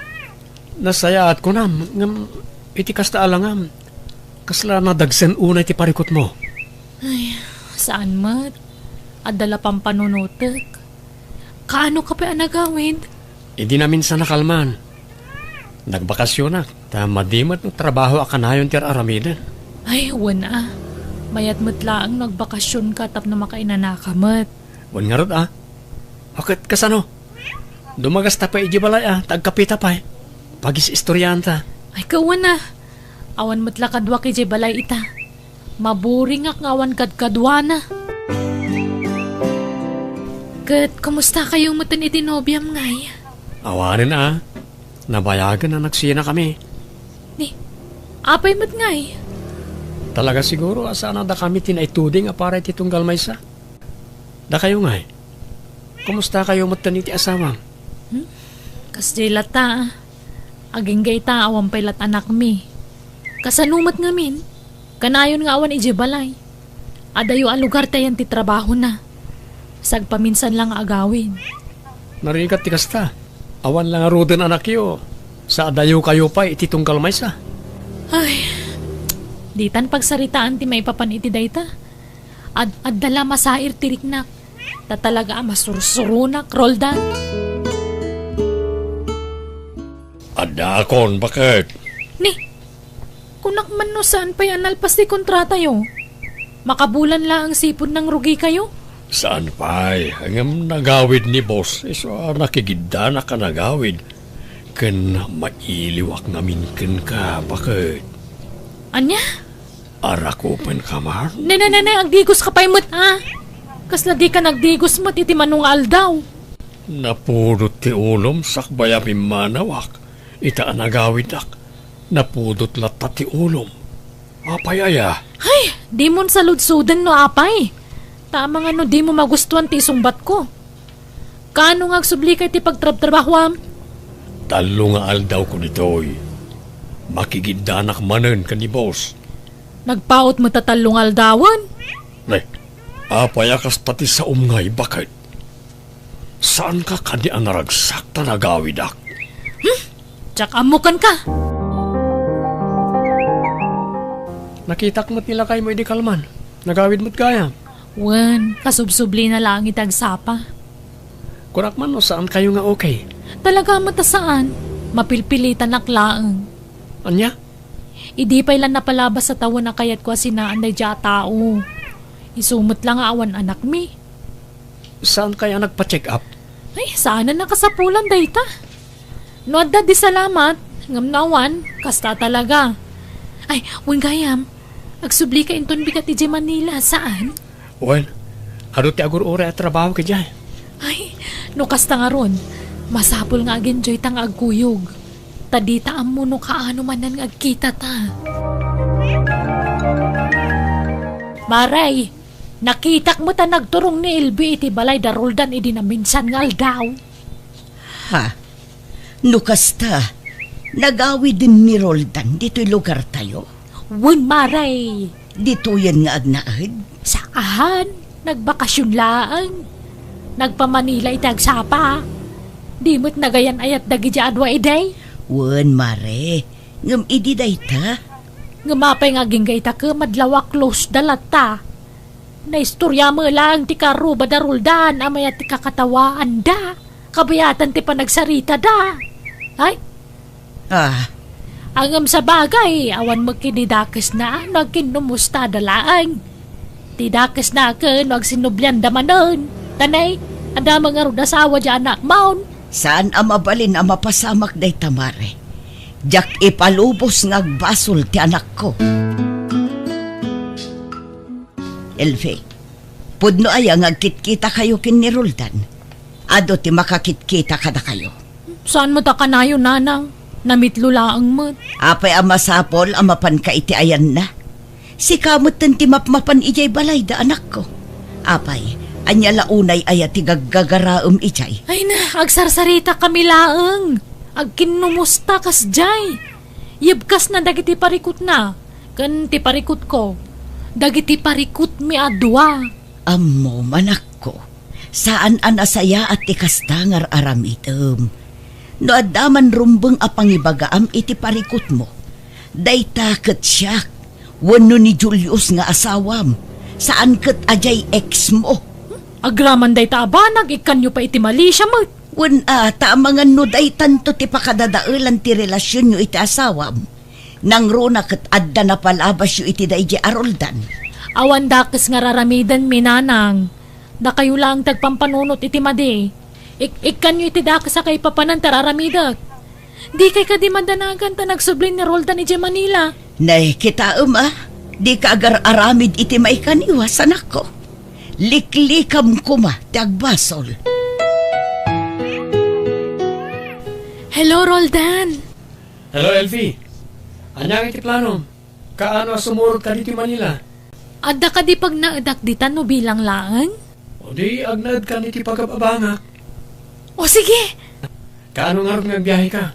Nasayaat kunam, ngem iti kasta a langam, kasla nadagsen unay ti parikutmo. Ay, saan met. Adda la pampanunotek. Kaano ka pay a nagawid? Idi naminsan a kalman. Nagbakasionak, ta madi met no trabaho a kanayon ti ar-aramiden. Ay, wen a. Mayat met laeng no agbakasionka tapno makainanaka met. Wen ngarud a. O ket kasano? Dumagasta pay idiay balay a, ta agkapita pay. Pagis-istorianta. Ay, kawan a. Awan met la kaduak idiay balay ita. Maburingak nga awan kadkaduana. Ket kumusta kayo met iti nobiam ngay? Awanen a. Nabayagen a nagsinakami. Ni, apay met ngay? Talaga siguro a saan a dakami ti naituding a para iti tunggal maysa. Dakayo ngay? Kumusta kayo met iti asawam? Hmm? Kasdiay latta, ah. Agingga ita, awan pay lat anakmi. Kasano met ngamin? Kanayon nga awan idiay balay. Adayo a lugar ti ayan ti trabahona. Sagpaminsan la nga agawid. Narigat ti kasta. Awan la ngaruden anakyo. Sa adayo kayo pay iti tunggal maysa. Ay, ditan pagsaritaan ti maipapan iti dayta. Ad-adda la masair ti riknak. Ta talaga a masursuronak, Roldan. Addaakon, baket. Ni, kunak man no saan pay a nalpas ti kontratayo. Makabulan laeng sipud nangrugi kayo? Saan pay, ngem nagawid ni boss, isu a nakigiddanak a nagawid. Ken mailiwak ngamin kenka, baket. Ania? Arakupenka man? Ne, ne, ne, ne, agdigoska pay met, ha? Kasla dika nagdigos met iti mano nga aldaw. Napudot ti ulom sakbay a pimmanawak ita a nagawidak. Napudot latta ti ulom. Apay aya? Ay, dimon saludsoden no apay. Ta amangan no dimo magustuan ti isungbatko. Kaano nga agsublika iti pagtrabtrabahoam? Tallo nga aldawko ditoy. Makigiddanak manen ken ni boss. Nagpaut met a tallo nga aldawen? Ne, apay a kasta ti saom ngay, baket? Saanka kadi a naragsak ta nagawidak? Hmm? Diak ammo kenka. Nakitak met ni lakaymo idi kalman. Nagawid met gayam. Wen, kasubsublina laeng iti agsapa. Kunak man no saan kayo nga okay. Talaga met a saan. Mapilpilitanak laeng. Ania? Idi pay la napalabas a tawen a kayatko a sinaan daydiay a tao. Isu met la nga awan anakmi. Saan kaya nagpa-check up? Ay, saan a nakasapulan dayta? No adda di salamat, ngem no awan, kasta talaga. Ay, wen gayam, agsublika inton bigat idiay Manila, saan? Wen, adu ti agur-uray a trabaho kadiay. Ay, no kasta ngarud, masapul nga agenjoyta nga agkuyog. Ta dita ammo no kaano manen nga agkitata. Maray, nakitak met a nagturong ni Elvi iti balay da Roldan idi naminsan nga aldaw. Ha? No kasta, nagawiden ni Roldan ditoy lugartayo? Wen, Maray. Ditoyen nga agnaed? Saan, nagbakasyon laeng. Nagpa-Manila iti agsapa. Di met nagayan-ayat dagidiay a dua idi. Wen, Mare. Ngem idi dayta? Ngem apay nga agingga ita ket madlaw a close da latta. Naistorya met laeng ti karuba da Roldan a mayat ti kakatawaanda. Kabayatan ti panagsaritada. Ay, Ah, Ngem sabagay, awan met ket ti dakesna no agkinnumustada laeng. Ti dakesna ket no agsinnublianda manen. Tanay, adda met ngarud asawa diay anakmon. Saan a mabalin a mapasamak dayta, Mare. Diak ipalubos nga agbasol ti anakko. Elfie, pudno aya nga agkitkitakayo ken ni Roldan? Adu ti makakitkita kadakayo. Saan met a kanayon, Nanang? Namitlo laeng met. Apay a masapul a mapanka iti ayanna? Sika metten ti mapmapan idiay balayda, anakko. Apay, ania la unay aya ti gaggagaraem idiay? Ay na, agsarsaritakami laeng. Agkinnumusta kasdiay. Yebkasna dagiti parikutna, ken ti parikutko, dagiti parikutmi a dua. Ammom, anakko, saan a nasayaat ti kasta nga ar-aramidem. No adda man rumbeng a pangibagaam iti parikutmo, dayta ket siak, wenno ni Julius nga asawam, saan ket a diay ex mo. Agraman dayta a banag, ikkanyo pay iti Malaysia met. Wen a, ta amangan no daytanto ti pakadadaelan ti relasionyo iti asawam. Nangruna ket adda napalabasyo iti daydiay a Roldan. Awan dakes nga ar-aramidenmi, Nanang. Dakayo laeng ti agpampanunot iti madi. Ik-, ikkanyo iti dakes a kaipapanan ti ar-aramidek. Dikay kadi madanagan ta nagsubli ni Roldan idiay Manila? Nay, kitaem a, dika agar-aramid iti maikaniwas, anakko. Liklikam koma ti agbasol. Hello, Roldan. Hello, Elfie. Ania nga iti planom? Kaano a sumurot ka ditoy Manila? Adda kadi pagnaedak dita no bilang laeng? O di, agnaedkan iti pagab-abangak. O sige! Kaano ngarud nga agbiaheka?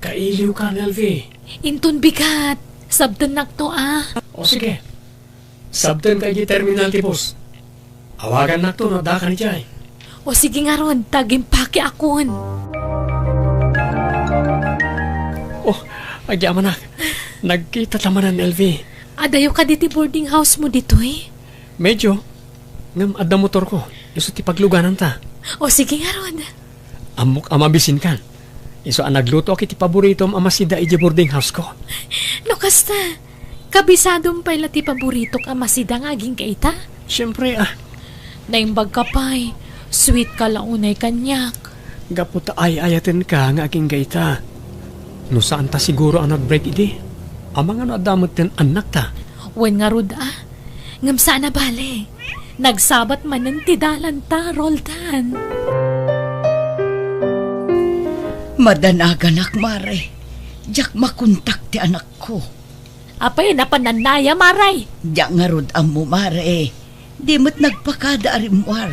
Kailiwkan, Elfie. Inton bigat, sabtennakto a. O sige. Sabtenka idiay terminal ti bus. Awagannakto no addakan idiay. O sige ngarud, ta agimpakiakon. Oh, agyamanak. Nagkitata manen, Elfie. Adayo kadi ti boarding house mo ditoy? Medyo. Ngem adda motorko. Isu ti paglugananta. O sige ngarud. Ammok a mabisinkan. Isu a naglutoak iti paboritom a masida idiay boarding houseko. No kasta, kabisadom pay la ti paboritok a masida nga agingga ita? Siempre, ah. Naimbagka pay, sweet ka la unay kaniak. Gapu ta ay-ayatenka nga agingga ita. No saanta siguro a nag-break idi, amangan no adda metten annakta? Wen ngarud a, ngem saan a bale. Nagsabat manen ti dalanta, Roldan. Madanaganak, Mare. Diak makontak ti anakko. Apay, napananna aya, Mare? Diak ngarud ammo, Mare. Di met nagpakada a rimmuar.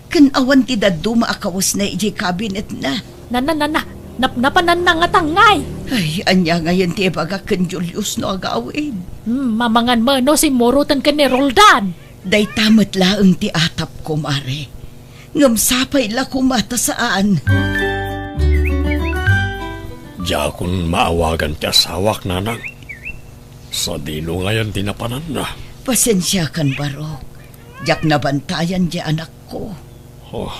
Ken awan ti dadduma a kawesna idiay kabinetna. Nana, nana, nap-, napananna nga tangngay. Ay, ania ngayen ti ibagak ken Julius no agawid? Hmm, mamangan met no simmuroten ken ni Roldan. Dayta met laeng ti atapko, Mare. Ngem sapay la koma ta saan. Diakon maawagan ti asawak, Nanang. Sadino ngayen ti napananna? Pasensiakan, Barok. Diak nabantayan diay anakko. Oh,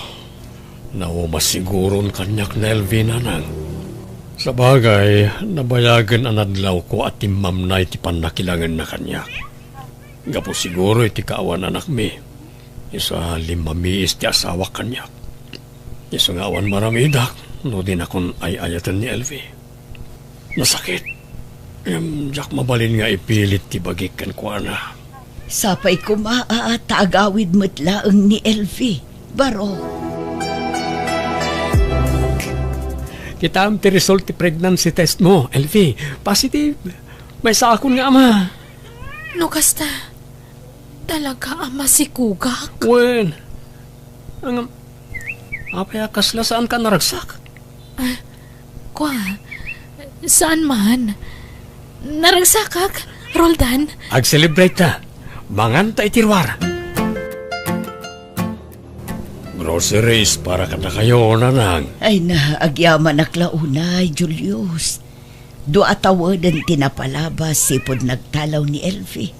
nauma siguron kaniak ni Elvie, Nanang. Sabagay, nabayagen a nadlawko a timmamnay ti pannakilangenna kaniak. Gapu siguro iti kaawan anakmi, isu a limmamiis ti asawak kaniak. Isu nga awan maramidak no dinakon ay-ayaten ni Elvie. Nasakit. Ngem diak mabalin nga ipilit ti bagik kenkuana. Sapay koma a ta agawid met laeng ni Elvie, Barok. Kitaem ti result ti pregnancy test mo, Elvie. Positive. Maysaakon nga ama. No kasta, talaga a masikugak? Wen. Ang, apay a kasla saanka naragsak? Ah, kua, saan man. Naragsakak, Roldan. Ag-celebrate ta. Manganta iti ruar. Groceries para kadakayo, Nanang. Ay na, agyamanak la unay, Julius. Dua a taweden ti napalabas sipud nagtalaw ni Elvie.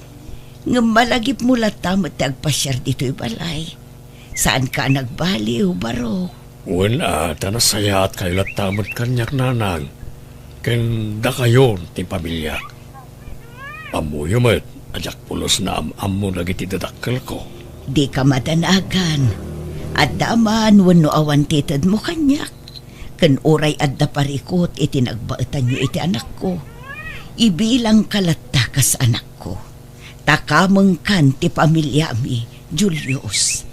Ngem malagipmo latta met ti agpasiar ditoy balay. Saanka a nagbaliw, Barok? Wen a, ta nasayaatkayo latta met kaniak, Nanang. Ken dakayon ti pamiliak. Ammoyo met a diak pulos naam-ammo dagiti dadakkelko. Dika madanagan. Adda man wenno awan ti itedmo kaniak. Ken uray adda parikut iti nagbaetanyo iti anakko, ibilangka latta kas anakko. Ta kamengkan ti pamiliami, Julius.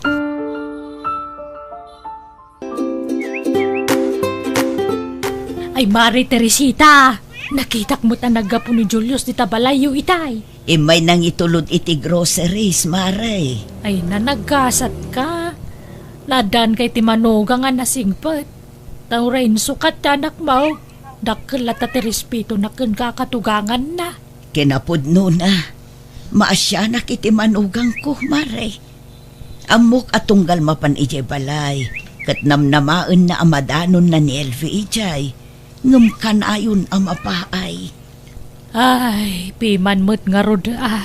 Ay, Mare Teresita, nakitak met a naggapu ni Julius dita balayyo itay. Immay nangitulod iti groceries, Mare. Ay, nanagkasatka. Naaddaanka iti manugang a nasingpet. Ta uray insukat ti anakmo, dakkel latta ti respetona ken kakatuganganna. Kinapudnona, maasianak iti manugangko, Mare. Ammok a tunggal mapan idiay balay, ket namnamaenna a madanonna ni Elvi idiay, ngem kanayon a mapaay. Ay, piman met ngarud a.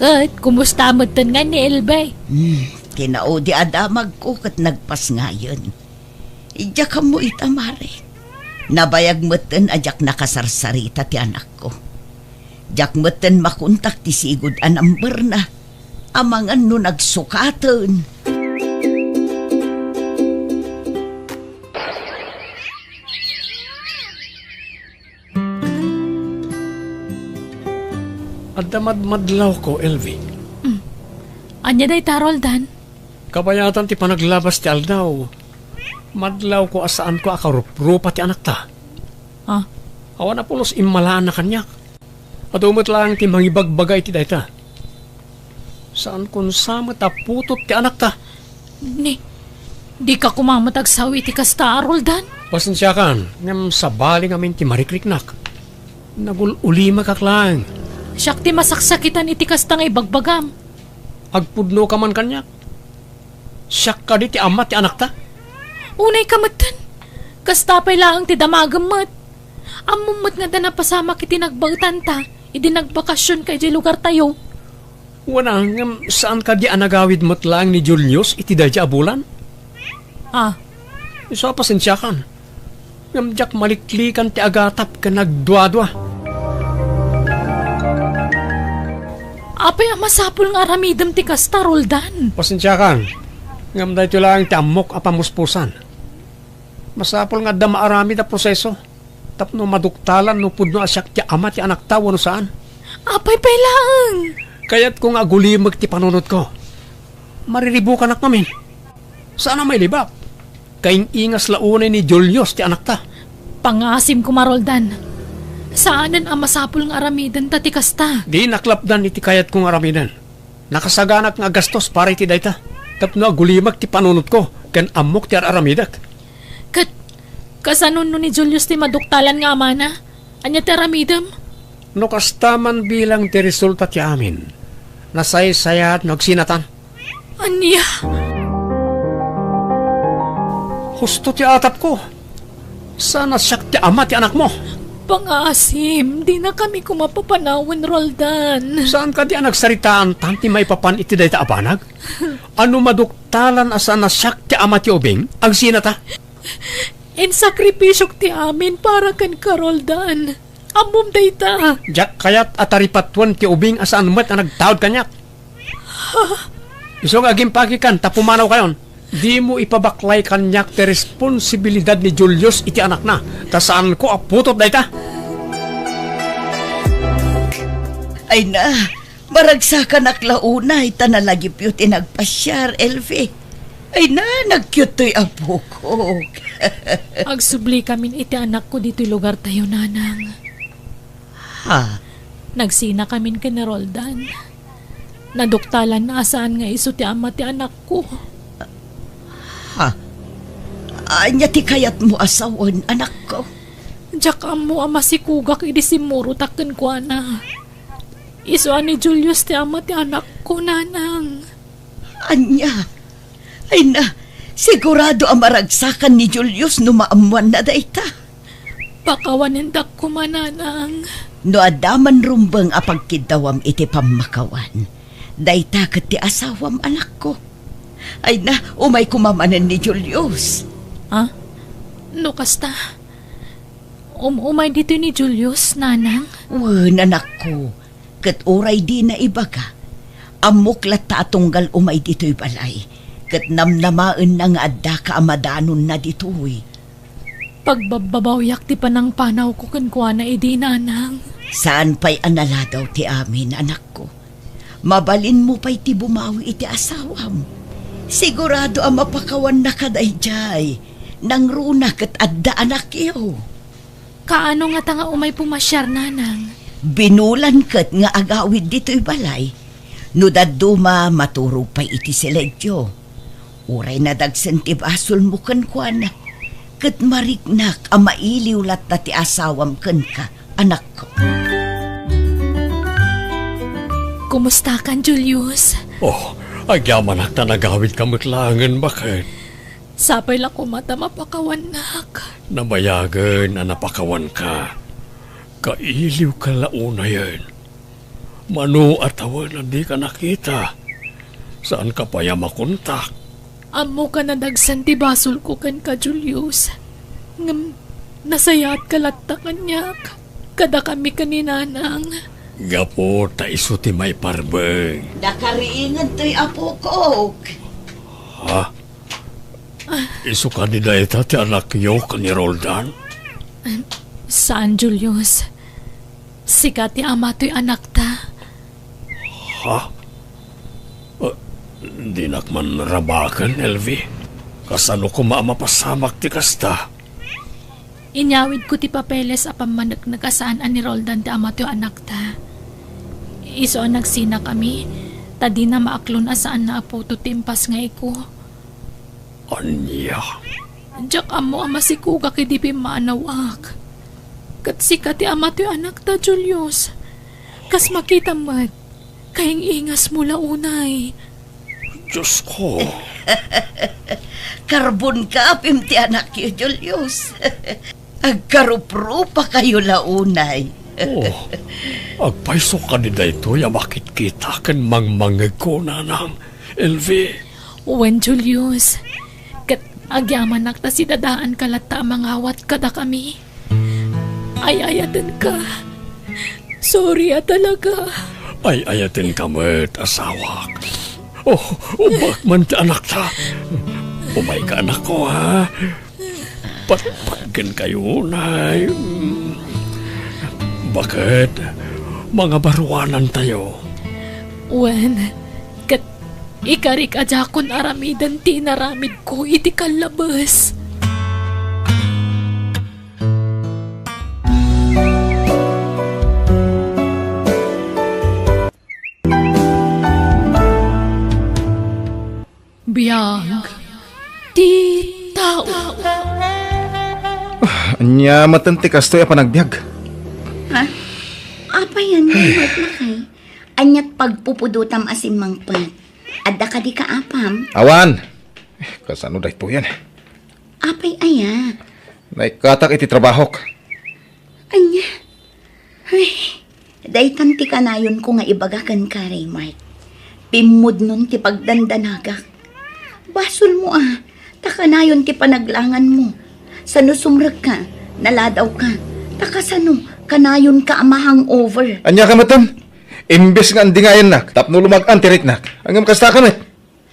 Ket kumusta metten nga ni Elvi? Hmm, kinaudi a damagko ket nagpasngayen. Diak ammo ita, Mare. Nabayag metten a diak nakasarsarita ti anakko. Diak metten makontak ti sigud a numberna. Amangan no nagsukaten. Adda madmadlawko, Elvi. Mm. Ania dayta, Roldan? Kabayatan ti panaglabas ti aldaw, madlawko a saanko a karuprupa ti anakta. Ah. Awan a pulos immalaanna kaniak. Adu met laeng ti mangibagbaga iti dayta. Saankon sa met a putot ti anakta. Ni, dika koma met agsao iti kasta, Roldan? Pasensiakan, ngem sabali ngamin ti marikriknak. Nagul-ulimekak laeng. Siak ti masaksakitan iti kasta nga ibagbagam. Agpudnoka man kaniak. Siak kadi ti ama ti anakta? Unayka metten. Kasta pay laeng ti damagem met. Ammom met nga adda napasamak iti nagbaetanta idi nagbakasionka idiay lugartayo. Wen a, ngem saan kadi a nagawid met laeng ni Julius iti daydiay a bulan? Ah. Isu a pasensiakan. Ngem diak maliklikan ti agatap ken nagduadua. Apay a masapul nga aramidem ti kasta, Roldan? Pasensiakan, ngem daytoy laeng ti ammok a pamuspusan. Masapul nga adda maaramid a proseso tapno maduktalan no pudno a siak ti ama ti anakta wenno saan. Apay pay laeng? Kayatko nga agulimek ti panunotko. Mariribukanak ngamin. Saan a mailibak. Kaing-ingas la unay ni Julius ti anakta. Pangaasim koma, Roldan. Saanen a masapul nga aramidenta ti kasta. Dinak lapdan iti kayatko nga aramiden. Nakasaganak nga agastos para iti dayta. Tapno agulimek ti panunotko ken ammok ti ar-aramidek. Ket kasano no ni Julius ti maduktalan nga amana? Ania ti aramidem? No kasta man bilang ti resulta ti amin, nasaysayaat no agsinatan. Ania? Husto ti atapko. Saan a siak ti ama ti anakmo. Pangaasim, dinakami koma papanawen, Roldan. Saan kadi a nagsaritaantan ti maipapan iti dayta a banag? Ano maduktalan a saan a siak ti ama ti ubing? Agsinata? Insakripisiok ti amin para kenka, Roldan. Ammom dayta. Diak kayat a taripatuen ti ubing a saan met a nagtaud kaniak. Isu nga agimpakikan ta pumanawkayon. Dimo ipabaklay kaniak ti responsibilidad ni Julius iti anakna, ta saanko a putot dayta. Ay na, maragsakanak la unay ta nalagipyo ti nagpasiar, Elvi. Ay na, nagkiuttoy apok. Agsubli kamin iti anakko ditoy lugartayo, Nanang. Ha? Nagsina kamin ken ni Roldan. Naduktalan a saan nga isu ti ama ti anakko. Ha? Ania ti kayatmo a sawen, anakko? Diak ammo a masikugak idi simmurotak kenkuana. Isu a ni Julius ti ama ti anakko, Nanang. Ania? Ay na, sigurado a maragsakan ni Julius no maammoanna dayta. Pakawanendak koma, Nanang. No adda man rumbeng a pagkiddawam iti pammakawan, dayta ket ti asawam, anakko. Ay na, umay koma manen ni Julius. Ah? No kasta, Um-umay ditoy ni Julius, nanang? Wen, anakko, ket uray dina ibaga, ammok latta a tunggal umay ditoy balay, ket namnamaenna nga addaka a madanonna ditoy. Pagbabbabawiak ti panangpanawko kenkuana idi, nanang. Saan pay a naladaw ti amin, anakko. Mabalinmo pay ti bumawi iti asawam. Sigurado a mapakawanna ka daydiay. Nangruna ket adda anakyo. Kaano ngata nga umay pumasiar, nanang? Binulan ket nga agawid ditoy balay. No dadduma, maturog pay iti siledyo. Uray nadagsen ti basolmo kenkuana, ket mariknak a mailiw latta ti asawam kenka, anakko. Kumustakan, Julius? Oh, agyamanak ta nagawidka met laengen, baket. Sapay la koma ta mapakawannak. Nabayagen a napakawanka. Kailiwka la unayen. Mano a tawen a dika nakita, saanka pay a makontak. Ammoka nadagsen ti basolko kenka, Julius. Ngem nasayaatka latta kaniak, kadakami ken ni Nanang. Gapu ta isu ti maiparbeng. Nakariingen toy apokok. Ha? Isu kadi dayta ti anakyo ken ni Roldan? Saan, Julius. Sika ti ama toy anakta. Ha? Ah, dinak man rabaken, Elvi. Kasano koma a mapasamak ti kasta? Inyawidko ti papeles a pammaneknek a saan a ni Roldan ti ama toy anakta. Isu a nagsinakami, ta dina maaklon a saanna a putot ti impasngayko. Ania? Diak ammo a masikogak idi pimmanawak. Ket sika ti ama toy anakta, Julius. Kas makitam met, kaing-ingasmo la unay. Diosko. Karbon ka, apim ti anakyo, Julius. Agkaruprupakayo la unay. Oh, agpayso kadi daytoy a makitkita ken mangmangngegko, Nanang Elvi. Wen, Julius. Ket agyamanak ta sidadaanka latta a mangawat kadakami. Ay-ayatenka. Sorry a talaga. Ay-ayatenka met, asawak. Oh, ubbak man ti anakta. Umayka, anakko, ha? Patpatgenkayo, nay. Baket, mangabaruanantayo. Wen, ket ikarik a diakon aramiden ti inaramidko iti kallabes. Biag ti tao. Ah, ania met ti kastoy a panagbiag? Ha? Apay, ania met lakay? Aniat pagpupudotam a simmangpet? Adda kadi kaapam? Awan. Eh, kasano daytoyen? Apay aya? Naikkatak iti trabahok. Ania? Ay, daytan ti kanayonko nga ibaga kenka, Raymart. Pimmudnon ti pagdandanagak. Basolmo a, ta kanayon ti panaglanganmo. Sano sumrekka, naladawka, ta kasano, kanayonka a ma-hangover. Ania ka metten? Imbes nga andingayennak tapno lumag-an ti riknak, ngem kasta ka met.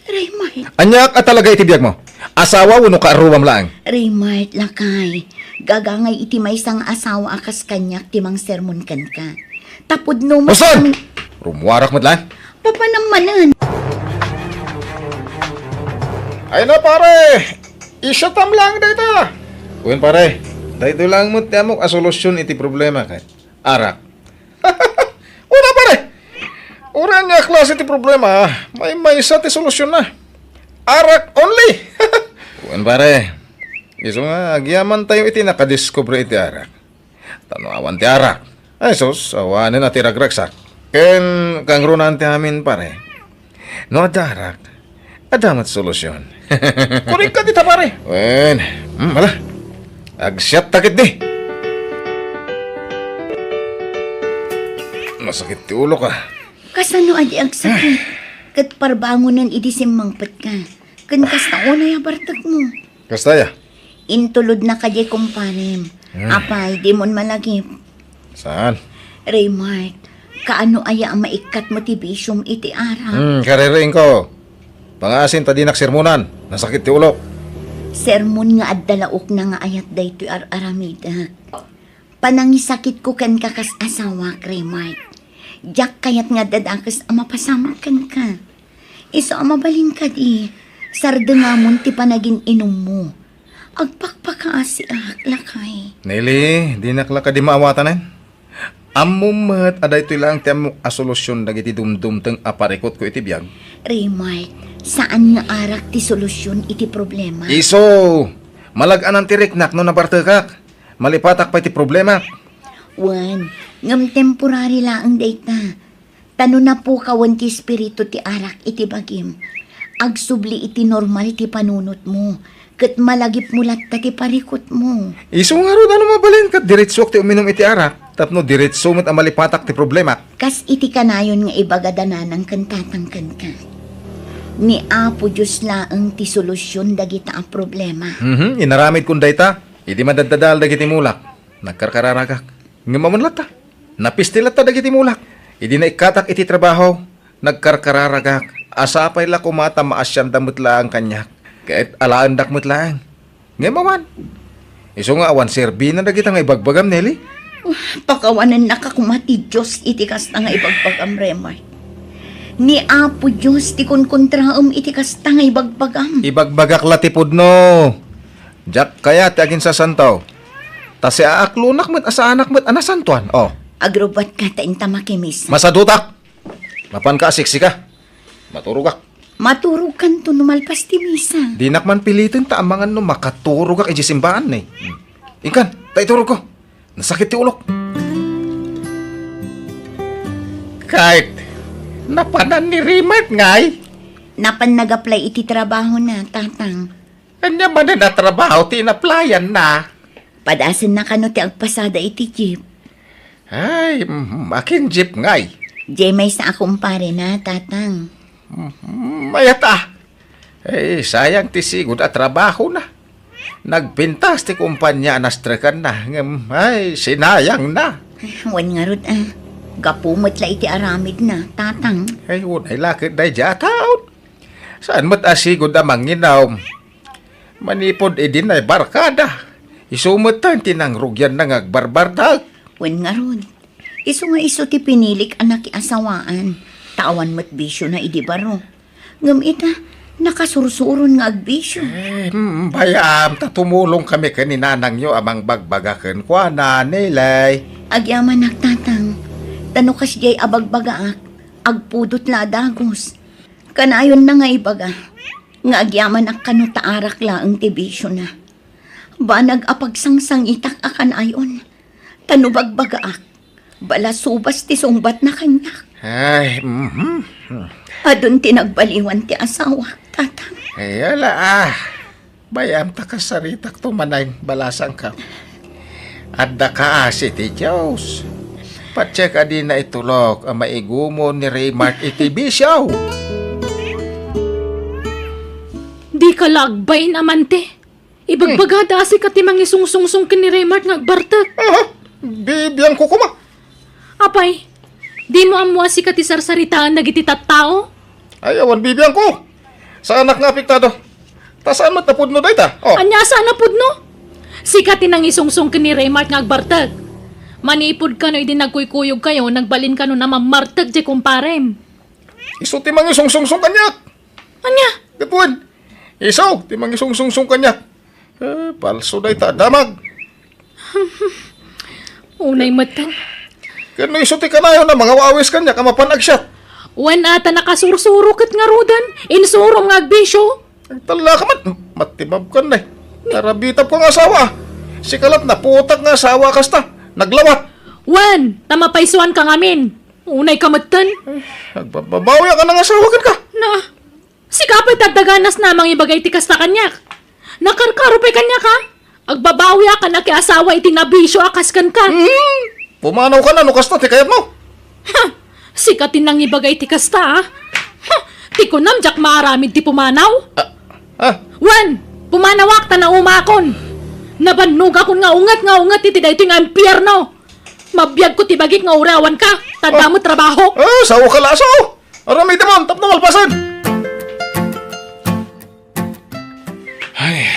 Raymart. Aniak a talaga iti biagmo? Asawa wenno kaarruam laeng? Raymart, lakay. Gagangay iti maysa nga asawa a kas kaniak ti mangsermon kenka. Ta pudno met Boston! Rumuarak met laeng. Papanam manen. Ay na, pare! Isiatam laeng dayta! Wen, pare. Daytoy laeng met ti ammok a solusyon iti problema, kay arak. Una, pare! Uray ania a klase ti problema, maymaysa ti solusyonna. Arak only! Wen, pare. Isu nga, agyamantayo iti nakadiskubre iti arak. Ta no awan ti arak, ay sus, awanen a ti ragragsak. Ken kangrunaan ti amin, pare. No adda arak, adda met solusyon. Kurik ka dita, pare. Wen, hmm, ala. Agsiat ta ketdi. Masakit ti ulok, ah. Kasano a di agsakit? Ket parbangonen idi simmangpetka. Ken kasta unay a bartekmo. Kasta ya? Intulodna kadi kumparem. Hmm. Apay, dimon malagip. Saan? Raymart, kaano aya a maikkatmo ti bisiom iti arak? Hmm, kaririingko. Pangaasim ta dinak sermonan. Nasakit ti ulok. Sermon nga adda laokna nga ayat daytoy ar-aramidek. Panangisakitko kenka kas asawak, Raymart. Diak kayat nga adda dakes a mapasamak kenka. Isu a mabalin kadi, sardengamon ti panagin-inummo. Agpakpakaasiak, lakay. Nelly, dinak la kadi maawatanen. Ammom met a daytoy laeng ti ammok a solusion dagiti dumdumteng a parikutko iti biag. Raymart, saan nga arak ti solusion iti problema. Isu! Malag-anan ti riknak no nabartekak. Malipatak pay ti problema. Wen, ngem temporary laeng dayta. Ta no napukawen ti espiritu ti arak iti bagim, agsubli iti normal ti panunotmo, ket malagipmo latta ti parikutmo. Isu ngarud, ano mabalin ket diretsuak ti uminum iti arak, tapno diretso met a malipatak ti problemak. Kas iti kanayon nga ibagada nanang ken tatang kenka. Ni Apo Dios laeng ti solusion dagita a problema. Mhm, inaramidkon dayta, idi madaddadael dagiti mulak. Nagkarkararagak. Ngem awan latta. Napisti latta dagiti mulak. Idi naikkatak iti trabaho, nagkarkararagak. Asa pay la koma ta maasianda met laeng kaniak. Ket alaendak met laeng. Ngem awan. Isu nga awan serbina dagita nga ibagbagam, Nelly. Pakawanennaka koma ti Dios iti kasta nga ibagbagam, Raymart. Ni Apo Dios ti kunkontraem iti kasta nga ibagbagam. Ibagbagak la ti pudno. Diak kayat ti aginsasanto. Ta siaaklonak met a saanak met a nasantoan. Oh. Agrubbuatka ta inta makimisa. Masadutak! Mapanka a siksika. Maturogak. Maturogkanto no malpas ti misa. Dinak man piliten ta amangan no makaturogak idiay simbaan, eh. Hmm. Inkan, ta iturogko. Nasakit ti ulok. Kayat, napanan ni Raymart, ngay? Napan nag-apply iti trabahona, tatang. Ania manen a trabaho ti in-applyan-na? Padasenna kano ti agpasada iti jeep. Ay, mhm, akin jeep ngay? Diay maysa a kumparena, tatang. Mhm, mayat a. Ay, sayang ti sigud a trabahona. Nagpintas ti kumpanya a nastrekanna, ngem, ay, sinayangna. Wen ngarud, a. Gapu met la iti aramidna, tatang. Ay, unay la ket daydiay a taon. Saan met a sigud a manginum? Manipud idi naibarkada, isu met ti nangrugianna nga agbarbartek. Wen ngarud, isu nga isu ti pinilik a nakiasawaan, ta awan met bisiona idi baro. Ngem ita, nakasursuron nga agbisio. Eh, mm, bay-am, ta tumulongkami ken ni nanangyo a mangbagbaga kenkuana, Nelly. Agyamanak, tatang, ta no kasdiay a bagbagaak, agpudot la a dagus. Kanayonna nga ibaga nga agyamanak kano ta arak laeng ti bisiona. Banag a pagsangsangitak a kanayon, ta no bagbagaak, balasubas ti sungbatna kaniak. Ay, mhm. Adun ti nagbaliwan ti asawak, tatang. Ay, ala, ah. Bay-am ta kasaritakto manen, balasangko. Adda kaasi ti Dios. Patiek a dina itulok a maigumon ni Raymart iti bisio. Dika la agbain, amante. Ibagbagada a sika ti mangisungsungsong ken ni Raymart nga agbartek. Aha, bibiangko koma. Apay, dimo ammo a sika ti sarsaritaen dagiti tattao? Ay, awan bibiangko. Saanak nga apektado. Ta saan met a pudno dayta? Oh. Ania a saan a pudno? Sika ti nangisungsong ken ni Raymart nga agbartek. Manipud kano idi nagkuykuyogkayo, nagbalin kano a mammartek diay kumparem. Isu ti mangisungsungsong kaniak. Ania? Ket wen, isu ti mangisungsungsong kaniak. Eh, palso dayta a damag. Unay met. Ket no isu ti kanayon a mangawawis kaniak a mapan agsiat. Wen a ta nakasursuro ket ngaruden, insurom nga agbisio. Agtallaka met, matibabkan, eh. Narabitabko nga asawa. Sika la't naputak nga asawa kasta. Naglawat. Wen, ta mapaysuanka ngamin. Unayka metten. Eh, agbababawiak a nangasawa kenka. Na, sika pay ti adda ganasna a mangibaga iti kasta kaniak. Nakarkaro pay kaniak, a. Agbabawiak a nakiasawa iti nabisio a kas kenka. Hmm, pumanawka no kasta ti kayatmo. Ha! Sika ti nangibaga iti kasta, a. Ha! Ti kunam, diak maaramid ti pumanaw. Ah, ah. Wen, pumanawak ta naumakon. Nabannogakon nga unget nga unget iti daytoy nga impierno. Mabiagko ti bagik nga uray awanka, ta adda met trabahok. Ah, sao ka laso! Aramidemon tapno malpasen! Ay.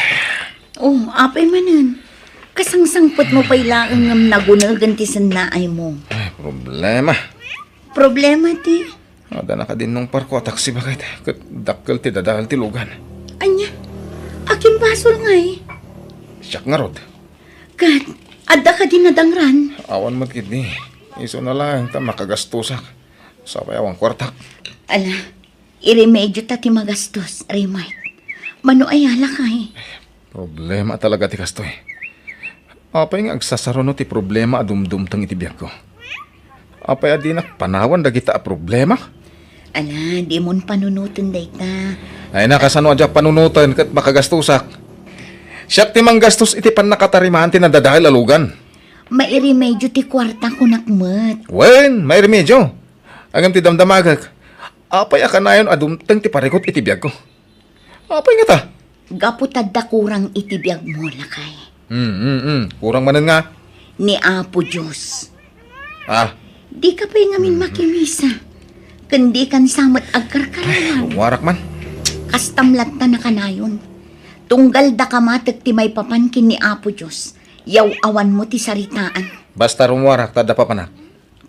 Oh, apay manen. Kasangsangpet mo pay laeng ngem nagunegen ti sennaay mo. Ay, problema. Problema ti? Adda nakadinnong parko a taksi baket, ket dakkel ti dadael ti lugan. Ania? Akin basol ngay? Siak ngarud. Ket adda kadi nadangran? Awan met ketdi. Isuna laeng ta makagastosak. Sapay awan kuartak. Ala, iremedio ta ti magastos, Raymart. Mano aya lakay? Problema talaga ti kastoy. Apay nga agsasaruno ti problema a dumdumteng iti biagko? Apay a dinak panawan dagita a problema? Ala, dimon panunoten dayta. Ay na, kasano a diak panunoten ket makagastosak? Siak ti manggastos iti pannakatarimaan ti nadadael a lugan. Mairemedio ti kuarta, kunak met. Wen, mairemedio. Ngem ti damdamagek, apay a kanayon a dumteng ti parikut iti biagko? Apay ngata? Gapu ta adda kurang iti biagmo, lakay. Hmm, hmm, hmm. Kurang manen nga? Ni Apo Dios. Ah. Dika pay ngamin makimisa. Ken dikan sa met agkarkararag. Ay, rummuarak man. Kastam latta nakanayon. Tunggal daka matek ti maipapan ken ni Apo Dios, yaw-awanmo ti saritaan. Basta rummuarak ta adda papanak.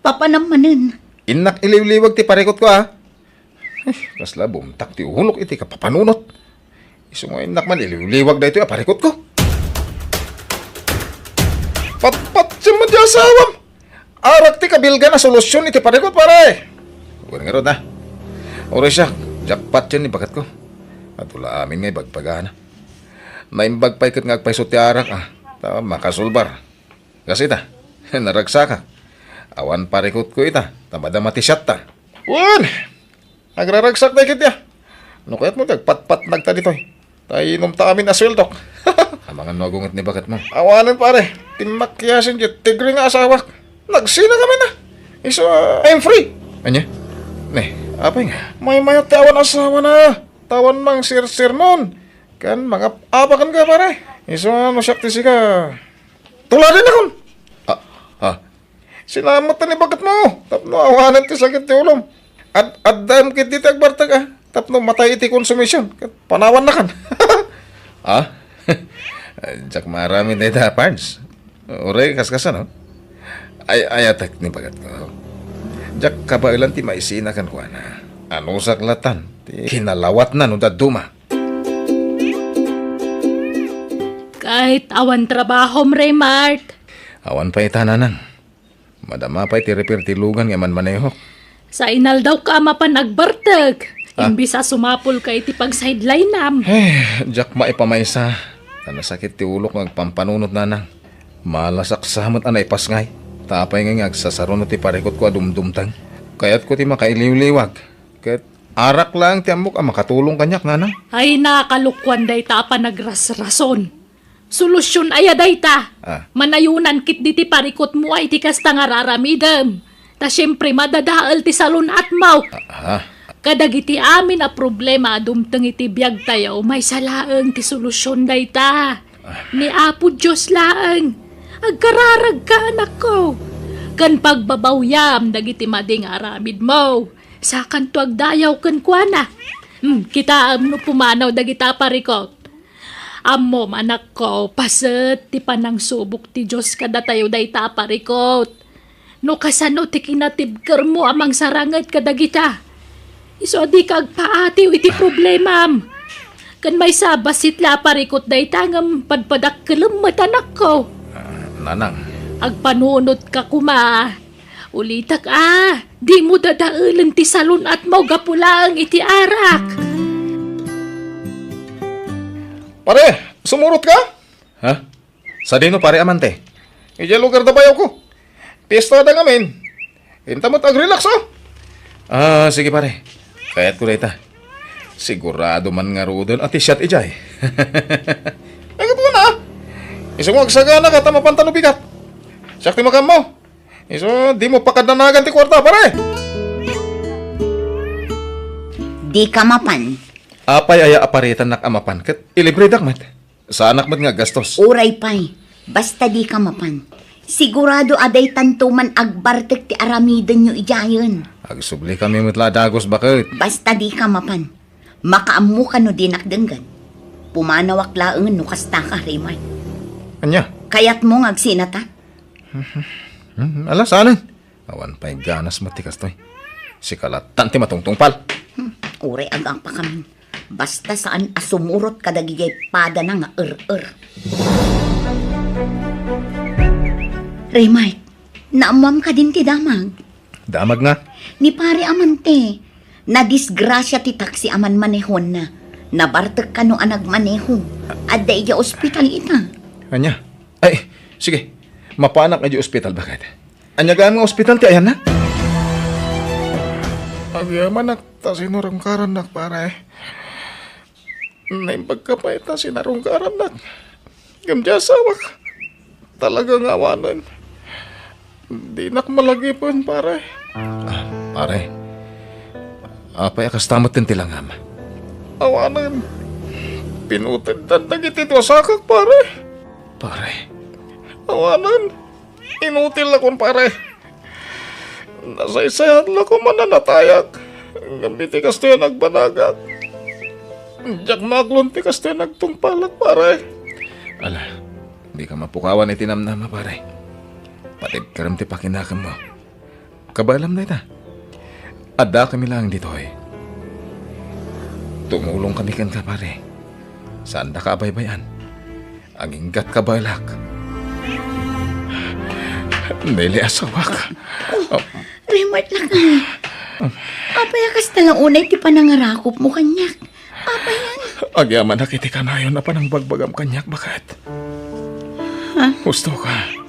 Papanam manen. Innak iliwliwag ti parikutko, a. Eh, kasla bumtak ti ulok iti kapapanunot. Isu nga innak man iliwliwag daytoy a parikutko. Patpatiem met ti asawam! Arak ti kabilgan a solusion iti parikut, pare! Wen ngarud, a. Uray siak, diak patien ni baketko. Adu la amin nga ibagbagana. Naimbag pay ket nga agpayso ti arak, a. Ta makasulbar. Kas ita, naragsakak. Awan parikutko ita, ta madama ti siatta. Wen! Agraragsak dagiti, a. No kayatmo ti agpatpatnag ta ditoy. Ta inumta amin a sueldok. Amangan no agunget ni baketmo. Awanen, pare. Timmakiasen ti tigre nga asawak. Nagsina kami na. Isu, a, I'm free. Ania? Ne, apay nga? Maymayat ti awan asawana. Ta awan mangsersermon. Ken mangap-apaken ka, pare. Isu a no siak ti sika. Tuladen akon. Ah, ah. Sinamet ni baketmo tapno awanen ti sakit ti ulom. Ad-, addaem ketdi ti agbartek, a, tapno matay iti konsumision ket panawannakan. Ah? Diak maaramid dayta, Pards. Uray kaskasano? Ay, ayatek ni baketko. Diak kabaelan ti maisina kenkuana. Anusak latan ti kinalawatna no dadduma. Ket awan trabahom, Raymart? Awan pay ita, nanang. Madama pay ti repair ti lugan nga manmanehok. Sa inaldawka a mapan agbartek, ah, imbis a sumapulka iti pagsidelinam. Eh, diak maipamaysa. Ta nasakit ti ulok nga agpampanunot, nanang. Malasak sa met a naipasngay. Ta apay nga agsasaruno ti parikutko a dumdumteng? Kayatko ti makailiwliwag. Ket arak laeng ti ammok a makatulong kaniak, nanang. Ay, nakalokuan dayta a panagrasrason. Solusion aya dayta? Ah. Manayonan ketdi ti parikutmo a iti kasta nga raramidem. Ta siempre, madadael ti salun-atmo. Ah, ah. Kadagiti amin a problema a dumteng iti biagtayo, maysa laeng ti solusion dayta. Ah. Ni Apo Dios laeng. Agkararagka, anakko. Ken pagbabawyam dagiti madi nga aramidmo. Sakanto agdayaw kenkuana. Hmm, kitaem no pumanaw dagita a parikut. Ammom, anakko, paset ti panangsubok ti Dios kadatayo dayta a parikut. No kasano ti kinatibkermo a mangsaranget kadagita, isu a dika agpaatiw iti problemam. Ken maysa a bassit la a parikut dayta ngem padpadakkelem met, anakko. Ah, nanang. Agpanunotka koma. Ulitek a, dimo dadaelen ti salun-atmo gapu laeng iti arak. Pare, sumurotka? Ha? Sadino, pare, amante? Idiay lugar da bayawko. Piestada ngamin. Inta met agrelax, a. Ah, sige, pare. Kayatko dayta. Sigurado man ngaruden a ti siat idiay. Ay, ket kuna, a. Isu nga agsaganaka ta mapanta no bigat. Siak ti makaammo. Isu, dimo pakadanagan ti kuarta, pare. Dika mapan. Apay aya a paretannak a mapan ket ilibredak met? Saanak met nga aggastos. Uray pay, basta dika mapan. Sigurado a daytanto man agbartek ti aramidenyo idiayen. Agsublikami met la a dagus, baket. Basta dika mapan. Makaammok no dinak denggen. Pumanawak laengen no kastaka, Raymart. Ania? Kayatmo nga agsinatan? Hmm, ala, saanen. Awan pay ganas met ti kastoy. Sika lattan ti matungtungpal. Hmm, uray agapakamin. Basta saan a sumurot kadagiti padana nga er-er. Raymart, naammoam kadin ti damag? Damag nga? Ni Pare Amante. Nadisgrasia ti taksi a manmanehonna. Nabartek kano a nagmaneho. Adda idiay ospital ita. Ania? Ay, sige. Mapanak idiay ospital, baket. Ania gayam nga ospital ti ayanna? Agyamanak ta sinarungkarannak, pare. Naimbag ka pay ta sinarungkarannak. Ngem diay asawak, talaga nga awanen. Dinak malagipen, pare. Ah, pare. Apay a kasta met ti langam? Awanen. Pinuteddan dagiti duasakak, pare. Pare. Awanen. Inutil lakon, pare. Nasaysayat lakon man a natayak. Ngem iti kastoy a nagbanagak, diak maaklon ti kastoy a nagtungpalak, pare. Ala, dika mapukawan iti namnama, pare. Patibkerem ti pakinakemmo. Kabaelam dayta. Addakami laeng ditoy. Tumulongkami kenka, pare. Saandaka a baybay-an. Aginggatka, baelak. Nelly, asawak. Oh, Raymart, lakay. Apay a kasta la unay ti panangarakupmo kaniak? Apay yan? Agyamanak iti kanayon a panangbagbagam kaniak, baket. Ha? Husto ka.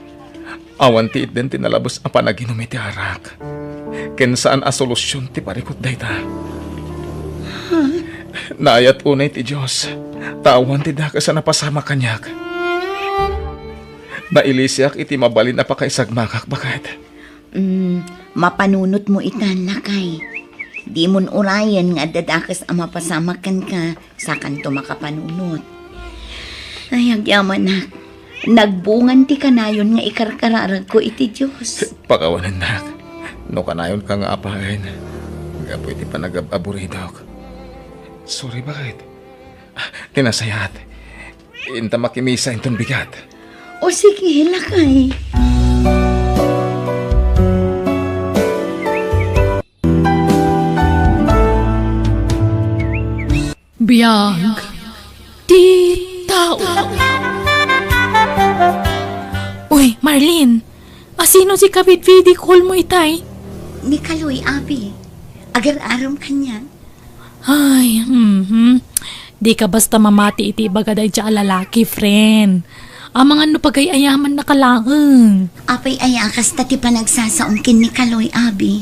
Awan ti itden ti nalabes a panaginum iti arak. Ken saan a solusyon ti parikut dayta. Naayat unay ti Dios, ta awan ti dakes a napasamak kaniak. Nailisiak iti mabalin a pakaisagmakak, baket. Mm, mapanunotmo itan, lakay. Dimon urayen nga adda dakes a mapasamak kenka, sakanto makapanunot. Ay, agyamanak. Nagbungan ti kanayon nga ikarkararagko iti Dios. Pakawanennak. No kanayonka nga apaen, gapu iti panagab-aburidok. Sorry, baket. Ah, ti nasayaat. Inta makimisa inton bigat. O sige, lakay. Biag ti tao. Uy, Marlene, asino ti kabidbidi call mo itay? Ni Kaloy, abi. Agar-aram kaniak. Ay, mhm. Di ka basta mamati iti ibaga daydiay a lalaki, friend. Amangan no pagay-ayamannaka laeng. Apay aya a kasta ti panagsasaom ken ni Kaloy, abi?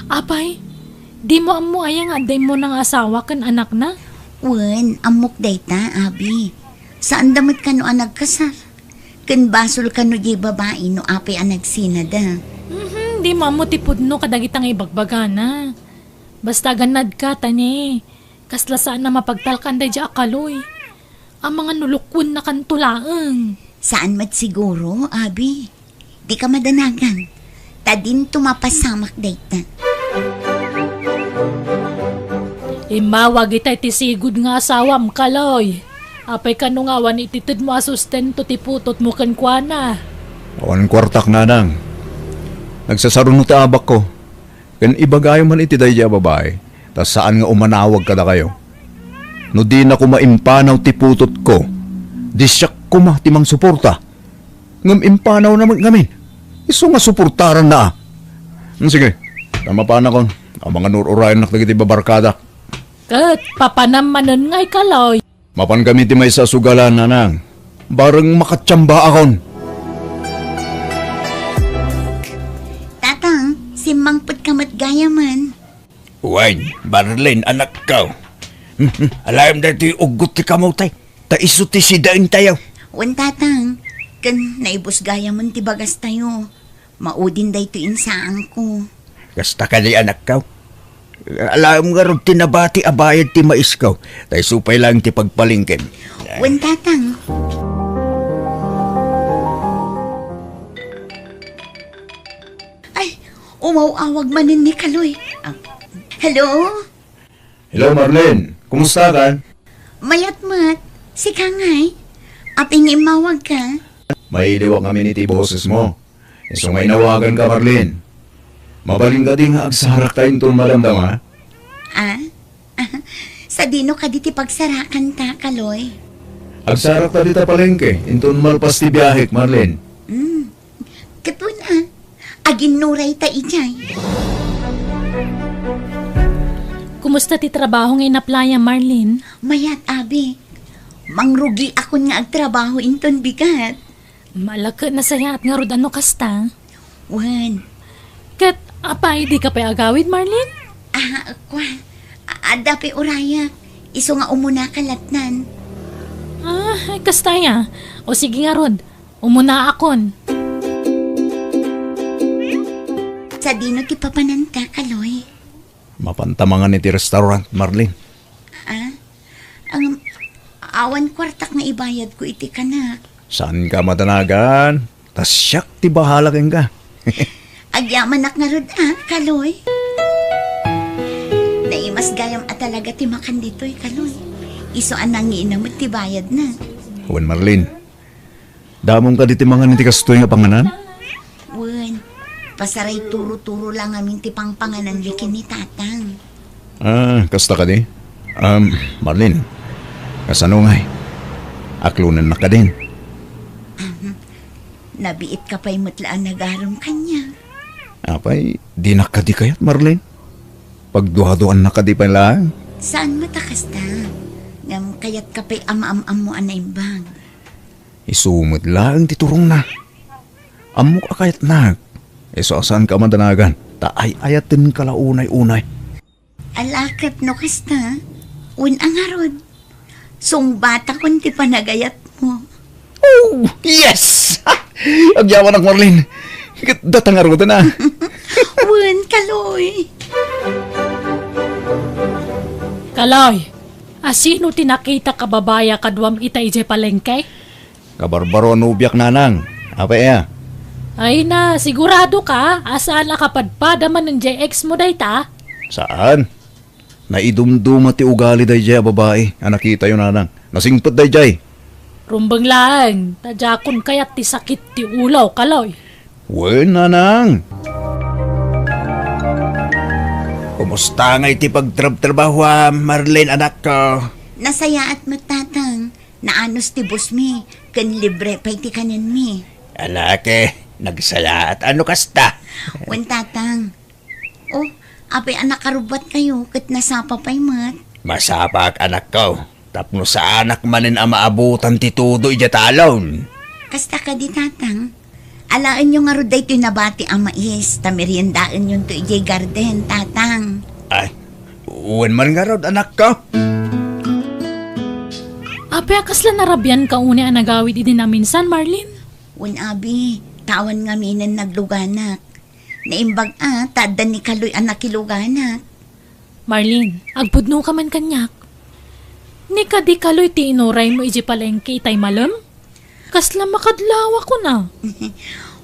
Apay, dimo ammo aya nga adda immuna nga asawa ken anakna? Wen, ammok dayta, abi. Saanda met kano a nagkasar. Ken basol kano diay babai no apay a nagsinada. Mhm, dimo ammo ti pudno kadagita nga ibagbagana. Basta agannadka, ta ne, kasla saan a mapagtalkan daydiay a Kaloy. Amangan no lukwennakanto laeng. Saan met siguro, abi. Dika madanagan. Ta dinto mapasamak dayta. Immawag itay ti sigud nga asawam, Kaloy. Apay kano nga awan itedmo a sustento ti putotmo kenkuana? Awan kuartak, nanang. Nagsasaruno ti abakko. Ken ibagayo man iti daydiay a babai, ta saan nga umanawag kadakayo. No dina koma impanaw ti putotko, di siak koma ti mangsuporta. Ngem impanawna met ngamin. Isu nga suportaranna a. Hmm, sige, ta mapanakon. Amangan ur-urayennak dagiti babarkadak. Ket papanam manen ngay, Kaloy. Mapankami ti maysa a sugalan, nanang. Bareng makatiambaakon. Tatang, simmangpetka met gayamen. Wen, Marlene, anakko. Alayem daytoy uggot ti kamote. Ta isu ti sidaentayo. Wen, Tatang. Ken naibus gayamen ti bagastayo. Maudin daytoy insaanko. Kasta kadi, anakko? Alayem ngarud ti nabati a bayad ti maisko, ta isu pay laeng ti pagpalengkem. Wen, Tatang. Umaw-awag manen ni Kaloy. Ah, hello? Hello, Marlene. Kumusta ka? Mayat met. Sika ngay? Apay nga immawag ka? Mailiwak ngamin iti boses mo. Isu nga inawagan ka, Marlene. Mabalin kadi nga agsarakta inton madamdama? Ah? Sadino kadi ti pagsarakanta, Kaloy? Agsarakta dita palengke inton malpas ti biahek, Marlene. Hmm. Ket wen a, aginnurayta idiay. Kumusta ti trabaho nga inaplayam, Marlene? Mayat, abi. Mangrugiakon nga agtrabaho inton bigat. Ala ket nasayaat ngarud a no kasta. Wen. Ket apay, dika pay agawid, Marlene? Ah, kua. A-, adda pay urayak. Isu nga umunaka lattan. Ah, ay, kasta aya. O sige ngarud, umunaakon. Sadino ti papananta, Kaloy? Mapanta mangan iti restaurant, Marlene. Ah? Ang, awan kuartak nga ibayadko iti kanak. Saanka madanagan. Ta siak ti bahala kenka. Agyamanak ngarud a, Kaloy. Naimas gayam a talaga ti makan ditoy, Kaloy. Isu a nangiina met ti bayadna. Wen, Marlene. Damom kadi ti mangan iti kastoy nga panganan? Wen, pasaray turo-turo la ngamin ti pangpangananmi ken ni Tatang. Ah, kasta kadi? Um, Marlene, kasano ngay? Aklonennak kadin? Ahem. Nabiitka pay met la a nagarem kaniak. Apay, dinak kadi kayat, Marlene? Pagduaduannak kadi pay laeng? Saan met a kasta? Ngem kayatka pay a maam-ammo a naimbag. Isu met laeng ti turongna. Ammok a kayatnak. Isu a saanka a madanagan, ta ay-ayatenka la unay-unay. Ala ket no kasta, wen a ngarud. Sungbatakon ti panagayatmo. Oh, yes! Agyamanak, Marlene. Ket data ngaruden a. Wen, Kaloy. Kaloy, asino ti nakitak a babai a kaduam ita idiay palengke? Kabarbaro a nobiak, nanang. Apay aya? Ay na, sigurado ka a saan a kapadpada manen diay ex mo dayta? Saan. Naidumduma ti ugali daydiay a babai a nakitayo, nanang. Nasingpet daydiay. Rumbeng laeng, ta diakon kayat ti sakit ti ulo, Kaloy. Wen, nanang. Kumusta ngay ti pagtrabtrabahoam, Marlene, anakko? Nasayaat met, Tatang. Naanus ti busmi, ken libre pay ti kanenmi. Ala ket, nagsayaat a no kasta. Wen, Tatang. Oh, apay a nakarubbuatkayo ket nasapa pay met? Masapak, anakko, tapno saanak manen a maabutan ti tudo idiay talon. Kasta kadi, Tatang? Alaenyo ngarud daytoy nabati a mais, ta meriendaenyonto idiay garden, Tatang. Ay, wen man ngarud, anakko. Apay a kasla narabianka unay a nagawid idi naminsan, Marlene? Wen, abi, ta awan ngaminen nagluganak. Naimbag a, ta adda ni Kaloy a nakiluganak. Marlene, agpudnoka man kaniak. Ni kadi Kaloy ti inuraymo idiay palengke itay malem? Kasla makadlawakon a.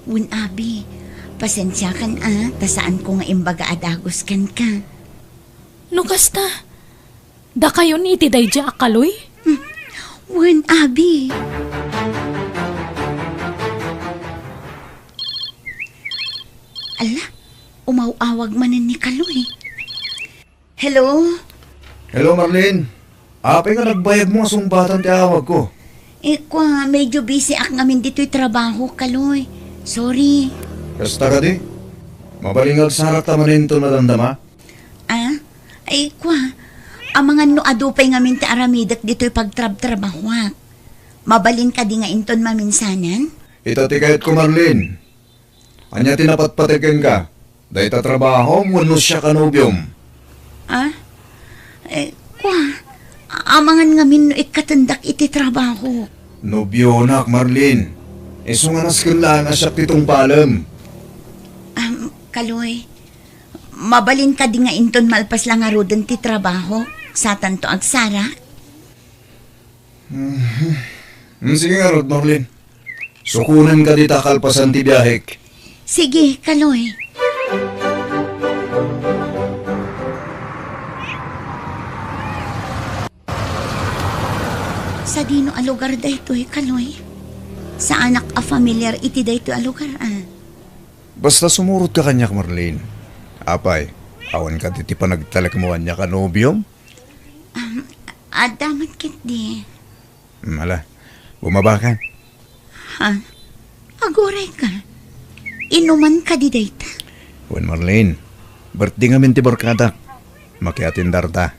Wen, abi, pasensiakan a, ta saanko nga imbaga a dagus kenka. No kasta, dakayon iti daydiay a Kaloy? Hmm. Wen, abi. Ala, umaw-awag manen ni Kaloy. Hello? Hello, Marlene. Apay nga nagbayagmo nga sungbatan ti awagko? Eh, kua, medyo busyak ngamin ditoy trabaho, Kaloy. Sorry. Kasta kadi? Mabalin nga agsarakta manen inton madamdama? Ah? Ay, kua, amangan no adu pay ngamin ti aramidek ditoy pagtrabtrabahoak. Mabalin kadi nga inton maminsanan? Ita ti kayatko, Marlene. Ania ti napatpateg kenka? Dayta trabahom wenno siak a nobiom? Ah? Eh, kua, amangan ngamin no ikkatendak iti trabaho. Nobionak, Marlene. Isu nga nasken laeng a siak ti tungpalem. Um, Kaloy, mabalin kadi nga inton malpas la ngaruden ti trabaho, satanto agsarak? Mhm. Mm, sige ngarud, Marlene. Sukonen ka dita kalpasan ti biahek. Sige, Kaloy. Dino a lugar daytoy, Kaloy? Saanak a familiar iti daytoy a lugar, a. Basta sumurotka kaniak, Marlene. Apay, awan kadi ti panagtalekmo kaniak a nobiom? Um, adda met ketdi. Hmm, ala, bumaba ka. Ha? Aguray ka? Inuman kadi dayta? Wen, Marlene, birthday ngamin ti barkadak. Makiatendarta.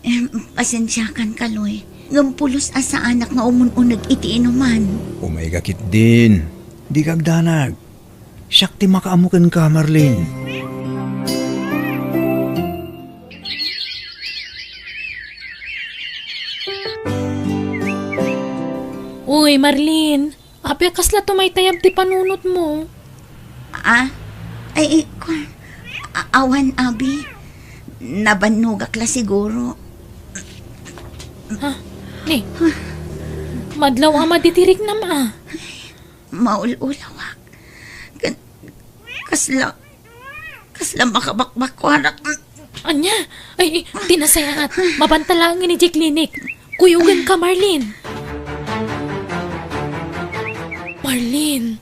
Em, pasensiakan, Kaloy. Ngem pulos a saanak nga umun-uneg iti inuman. Umayka ketdin. Dika agdanag. Siak ti makaammo kenka, Marlene. Uy, Marlene, apay kasla tumaytayab ti panunotmo? Ah? Ay, ay, kua-, a-, awan, abi. Nabannogak la siguro. Ha? Ni, madlaw a maditirik nam, a. Maul-ulawak. Kan-, kasla, kasla makabakbakuarak. Ania? Ay, ay, ti nasayaat. Mabanta laeng idiay klinik. Kuyogen ka, Marlene. Marlene,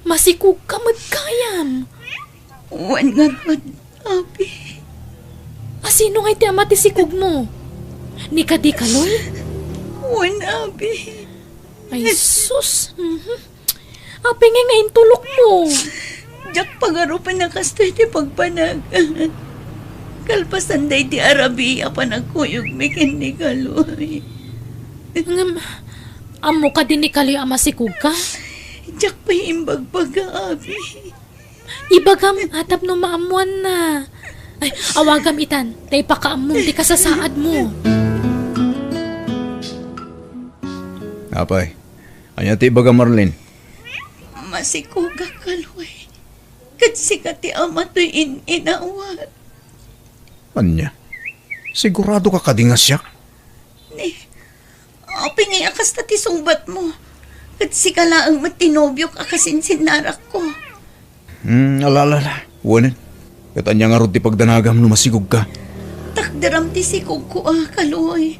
masikog ka met gayam. Wen ngarud, abi. A, sino ngay ti ama ti sikogmo? Ni kadi Kaloy? Wen, abi. Ay, sus. Mhm. Apay ngay nga intulokmo? Diak pagarupen a kastoy ti pagpanagan. Kalpasan daydi a rabii a panagkuyogmi ken ni Kaloy. Ngem, ammo kadi ni Kaloy a masikog ka? Diak pay imbagbaga, abi. Ibagam, a, tapno maammoanna. Ay, awagam itan, ta ipakaammom ti kasasaadmo. Apay, ania ti ibaga, Marlene? Masikogak, Kaloy. Ket sika ti ama toy in-inawat. Ania? Sigurado ka kadi nga siak? Ni, apay ngay a kasta ti sungbatmo? Ket sika laeng met ti nobiok a kasinsinnarakko. Hmm, ala, ala, ala. Wen. Ket ania ngarud ti pagdanagam no masikog ka? Takderam ti sikogko a, Kaloy.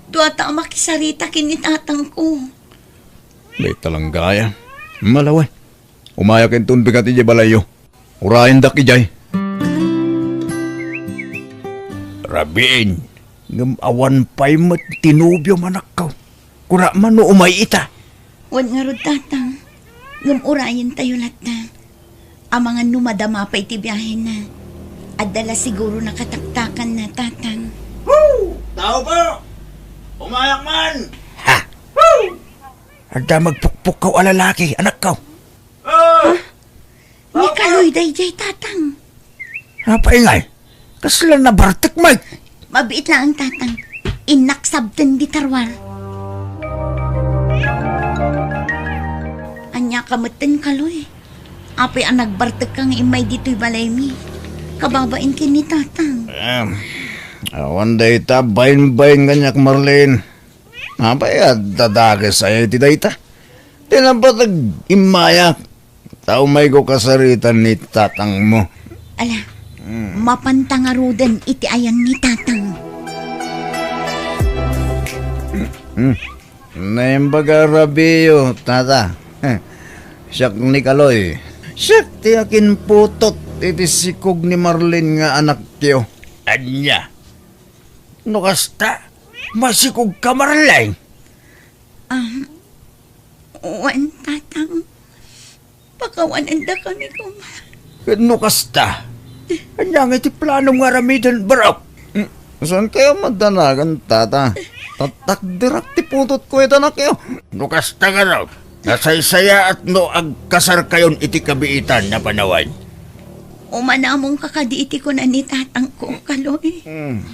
Duata a makisarita ken ni tatangko. Dayta lang gayam. Malawen. Umayak inton bigat idiay balayyo. Urayendak idiay. Rabiin, ngem awan pay met ti nobiom, anakko. Kuna man no umay ita. Wen ngarud, tatang. Ngem urayentayo latta. Amangan no madama pay ti biahena. Adda la siguro nakataktakanna, tatang. Tao po! Umayak man! Ha? Adda magpukpukkaw a lalaki, anakko. Ah! Ni Kaloy daydiay, tatang. Apay ngay? Kasla nabartek met? Mabiit laeng, tatang. Innak sabten dita ruar. Ania ka metten, Kaloy? Apay a nagbartek ka nga immay ditoy balaymi? Kababain ken ni tatang. Em, awan dayta bainbain kaniak, Marlene. Apay a dadakes aya iti dayta? Ti napateg immayak, ta umayko kasaritan ni tatangmo. Ala, hmm, mapanta ngaruden iti ayan ni tatang. Hmm. Naimbag a rabiyo, tata. Siak ni Kaloy. Siak ti akinputot iti sikog ni Marlene nga anakyo. Ania? No kasta, masikog ka, Marlene? Ah, wen, tatang. Pakawanendakami koma. Ket no kasta, ania ngay ti planom nga aramiden, barok? Hmm, saan kayo madanagan, tata? Tatakderak ti putotko ita, anakyo. No kasta, barok, nasaysayaat no agkasarkayon iti kabiitan a panawen. Umanamong ka kadi iti kuna ni tatangko, Kaloy. Hmm,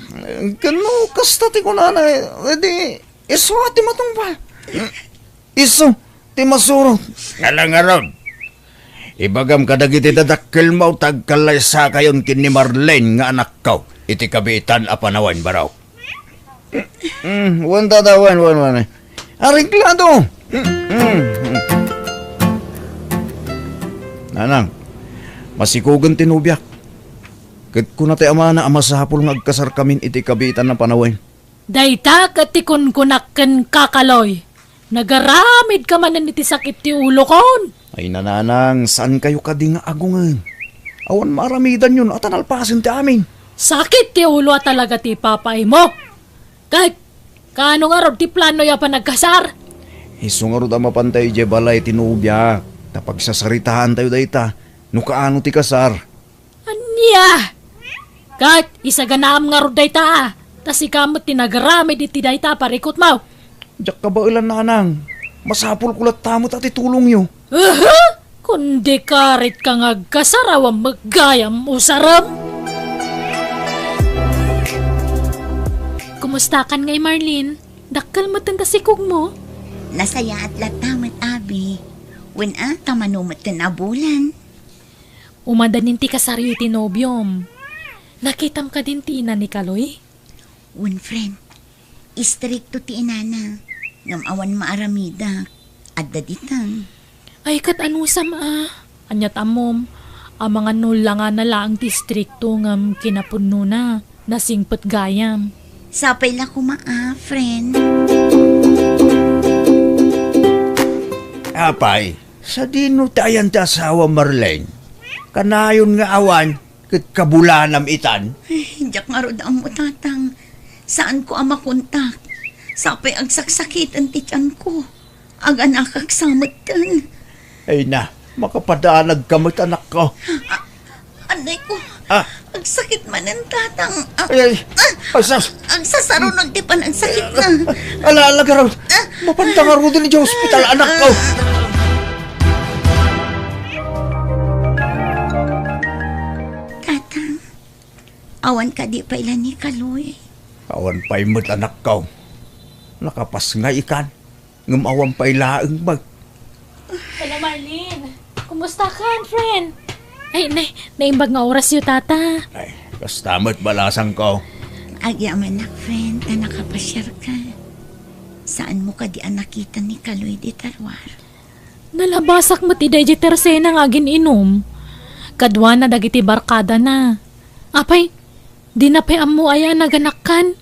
ket no kasta ti kunana, edi isu ti matungpal. Isu ti masurot. Ala ngarud, ibagam kadagiti dadakkelmo ta agkallaysakayon ken ni Marlene nga anakko iti kabiitan a panawen, barok. Mm, wen, tata, wen, wen, wen. Areglado. Mm, mm, mm. Nanang, masikogen ti nobiak. Ket kuna ti amana a masapul nga agkasarkamin iti kabiitan a panawen. Dayta ket ti kunkunak kenka, Kaloy. Nagaramidka manen iti sakit ti ulokon. Ay, nanang, saan kayo kadi nga agungen? Awan maaramidanyo no ata nalpasen ti amin. Sakit ti ulo a talaga ti ipapaaymo. Ket, kaano ngarud ti plano a panagkasar? Isu ngarud a mapanta idiay balay ti nobia, ta pagsasaritaantayo dayta, no kaano ti kasar. Ania? Ket, isaganaam ngarud dayta, a. Ta sika met ti nagaramid iti dayta a parikutmo. Diak kabaelan, nanang. Masapulko latta met a ti tulongyo. Aha! Kundi karit ka nga agkasar, awan met gayam usarem. Kumustakan ngay, Marlene? Dakkel met ta sikugmo? Nasayaat latta met, abi. Wen a, ta mano met ti nabulan. Umadanin ti kasaryo iti nobiom. Nakitam kadin ti ina ni Kaloy? Wen, friend. Istrikto ti inana, ngem awan maaramidak. Adda ditang. Ay, ket anusam a? Aniat ammom, amangan no langana laeng ti istrikto ngem kinapudnona, nasingpet gayam. Sapay la koma a, friend. Apay, sadino ti ayan ti asawa, Marlene? Kanayon nga awan, ket kabulanam itan? Ay, diak ngarud ammo, Tatang. Saanko a makontak. Sapay agsaksakiten ti tianko. Aganakak sa metten. Ay na, makapadanag ka met, anakko. A-, anay ko. Ah. Agsakit manen, Tatang. A-, Ay, ay. Ah, Ay, sus. Agsasarunod ti panagsakit na. Ala, ala, garud. Mapanta ngaruden idiay hospital, anakko. Tatang, awan kadi pay la ni Kaloy? Awan pay met, anakko. Nakapas nga ikan, ngem awan pay laeng met. Hello, Marlene. Kumusta ka, friend? Ay, na-, naimbag nga orasyo, tata. Ay, kasta met balasangko. Agyamanak, friend, ta nakapasiar ka. Saanmo kadi a nakita ni Kaloy dita ruar? Nalabasak met idiay tersena nga agin-inum. Kaduana dagiti barkadana. Apay, dina pay ammo aya a naganakkan?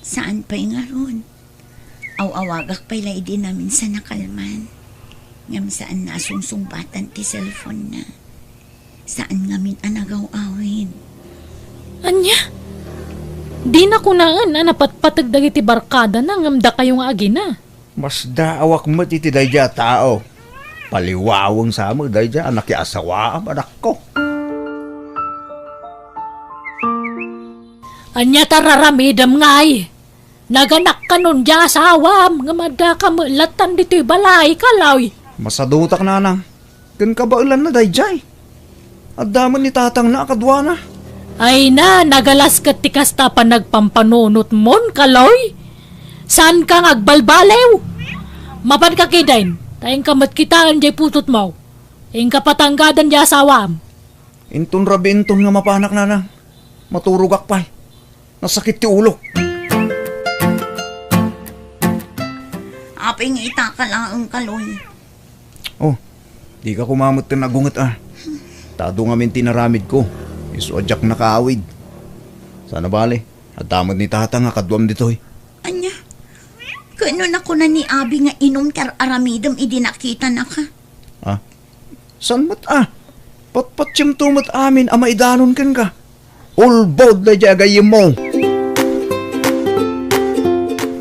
Saan pay ngarud. Aw-awagak pay la idi naminsan a kalman. Ngem saan a sungsungbatan ti cellphone-na. Saan ngamin a nagaw-awid. Ania? Dina kunaen a napatpateg dagiti barkadana ngem dakayo nga agina. Masdaawak met iti daydiay a tao. Paliwaweng sa met daydiay a nakiasawaam, anakko. Ania ta raramidem ngay? Naganak kanon diay asawam, ngem addaka met lattan ditoy balay, Kaloy. Masadutak, nanang. Ken kabaelanna daydiay. Adda met ni tatangna a kaduana. Ay na, nagalas ket ti kasta a panagpampanunotmon, Kaloy. Saanka nga agbalbaliw. Mapanka ketdin, ta inka met kitaen diay putotmo. Inka patanggadan diay asawam. Inton rabii inton nga mapanak, nanang. Maturogak pay. Nasakit ti ulok. Apay nga itaka laeng, Kaloy? Oh, dika koma met agunget a. Ta adu ngamin ti inaramidko. Isu a diak nakaawid. Sana bale, adda met ni tatang a kaduam ditoy. Ania? Ket no nakuna ni abi nga inum ti ar-aramidem idi nakitanaka? Ah? Saan met a? Patpatimto met amin a maidanon kenka. Ulbod daydiay a gayyemmo.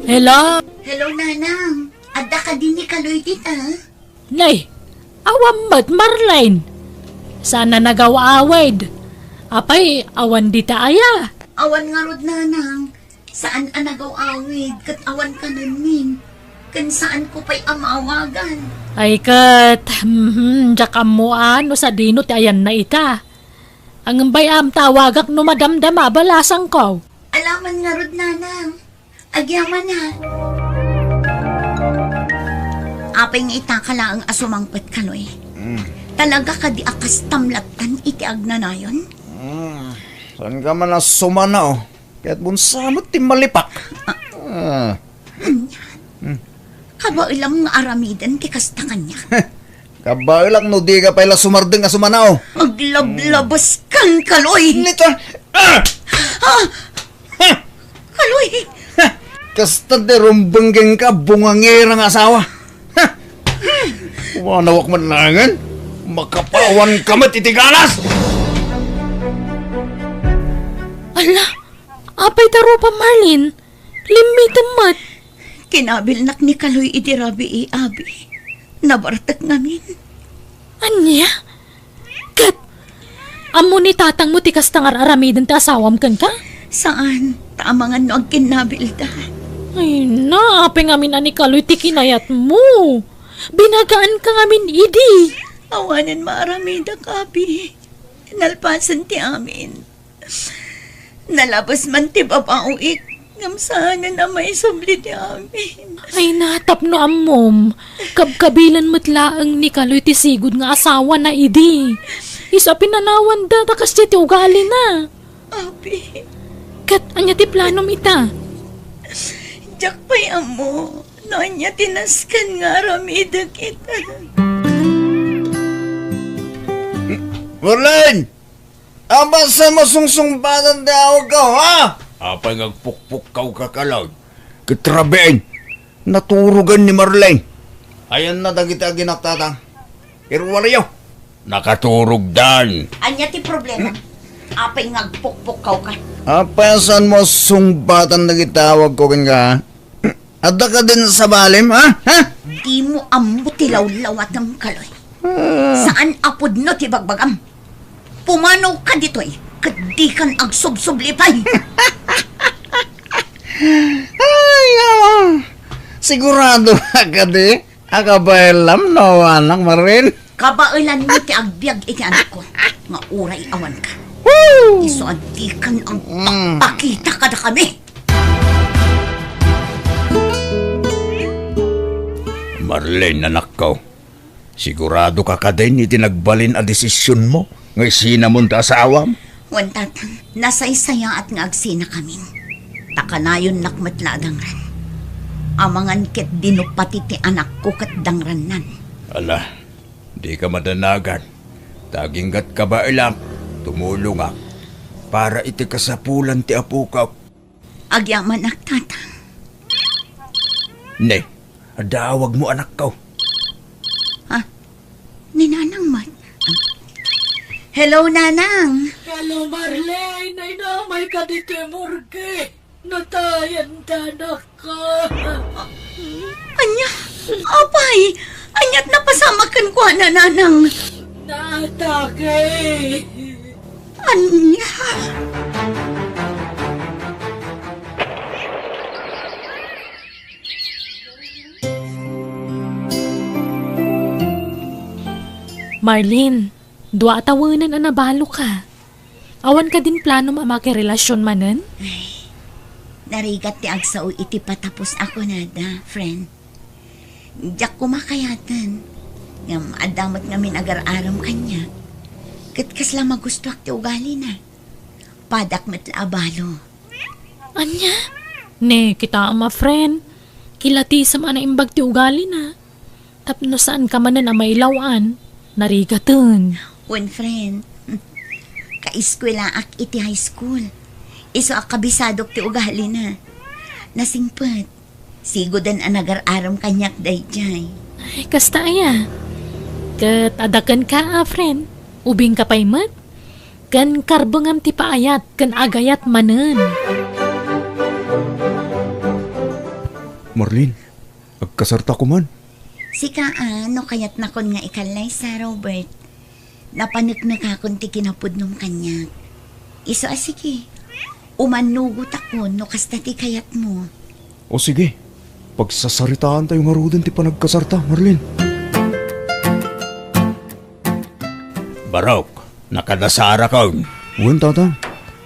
Hello? Hello, Nanang. Adda kadi ni Kaloy dita? Nay, awan met, Marlene. Saan a nagaw-awid. Apay, awan dita aya? Awan ngarud, Nanang. Saan a nagaw-awid ket awan kanenmin, ken saanko pay a maawagan. Ay ket, mhm, diak ammoan no sadino ti ayanna ita. Ngem bay-am ta awagak no madamdama a balasangko. Alaman ngarud, Nanang. Agyamanak. Apay nga itaka laeng a sumangpet, Kaloy? Mm. Talaga kadi a kastam lattan iti agnanayon? Mm. Saanka man a sumana, oh. Ket bunsa met ti malipak. Ah. Ah. Hmm. Kabaelam nga aramiden ti kasta kaniak. Kabaelak no dika pay la sumardeng a sumana, oh. Aglablabas kan, Kaloy. Nita. Ah! Ah! Ha! Kaloy! Ha! Kasta ti rumbeng kenka, bungangera nga asawa. Ha! Wanawak man laengen, makapawan ka met iti galas! Ala, apay ta rupa, Marlene? Limmitem met. Kinabilnak ni Kaloy idi rabii, abi. Nabartek ngamin. Ania? Ket, ammo ni tatangmo ti kasta nga ar-aramiden ti asawam kenka? Saan, ta amangan no agkinnabilda. Ay na, apay ngamin a ni Kaloy ti kinayatmo. Binagaanka ngamin idi. Awanen maaramidak, abi. Nalpasen ti amin. Nalabes man ti babaoek, ngem saanen a maisubli ti amin. Ay na, tapno ammom, kabkabilan met laeng ni Kaloy ti sigud nga asawana idi. Isu a pinanawanda ta kasdiay ti ugalina. Abi. Ket ania ti planom ita? Diak pay ammo no ania ti nasken nga aramidek ita. Marlene! Apay saan mo sungsungbatan ti awagko, ha? Apay nga agpukpukkaw ka, Kaloy? Ket rabiin, naturogen ni Marlene. Ayanna dagiti aginak, Tatang. Iruaryo. Nakaturogdan. Ania ti problema? Apay nga agpukpukkaw ka? Apay saan mo sungbatan dagiti awagko kenka, ha? Adda kadin sabalem, ha? Ha? Dimo ammo ti lawlawatem, Kaloy. Ah. Saan a pudno ti bagbagam. Pumanaw ka ditoy, ket dikan agsubsubli pay. Ay, awa. Sigurado ka kadi a kabaelam no awanak, Marlene? Kabaelanmi ti agbiag iti anakko, nga uray awanka. Woo! Isu a dikan agpakpakita kadakami. Marlene, anakko, sigurado ka kadin iti nagbalin a desisionmo nga isinamon ta asawam? Wen, Tatang, nasaysayaat nga agsinakamin. Ta kanayonnak met la a dangran. Amangan ket dino pati ti anakko ket dangrannan. Ala, dika madanagan. Ta aginggat kabaelak, tumulongak para iti kasapulan ti apokak. Agyamanak, Tatang. Ne, adda awagmo, anakko. Ha? Ni Nanang met. Hello, Nanang. Hello, Marlene. Nainamay ka ditoy morgue. Natayan ta, anakko. Ania? Apay? Ania't napasamak kenkuana, Nanang? Naatake. Ania? Marlene, dua a tawenen a nabaloka. Awan kadin planom a makirelasion manen? Ay, narigat ti agsao iti patapos a kunada, friend. Diak koma kayaten. Ngem adda met ngamin agar-arem kaniak. Ket kasla magustoak ti ugalina. Padak met la a balo. Ania? Ne, kitaem a, friend. Kilatisem a naimbag ti ugalina. Tapno saanka manen a mailaw-an, narigaten. Wen, friend. Kaeskuelaak iti high school. Isu a kabisadok ti ugalina. Nasingpet. Siguden a nagar-arem kaniak daydiay. Ay, kasta aya. Ket adda kenka a, friend. Ubingka pay met. Ken karbengam ti paayat ken agayat manen. Marlene, agkasarta koman. Sika a, no kayatnakon nga ikallaysa, Robert. Napaneknekakon ti kinapudnom kaniak. Isu a sige. Umannugotakon no kasta ti kayatmo. O sige, pagsasaritaantayo ngaruden ti panagkasarta, Marlene. Barok, nakadasarakon. Wen, Tatang.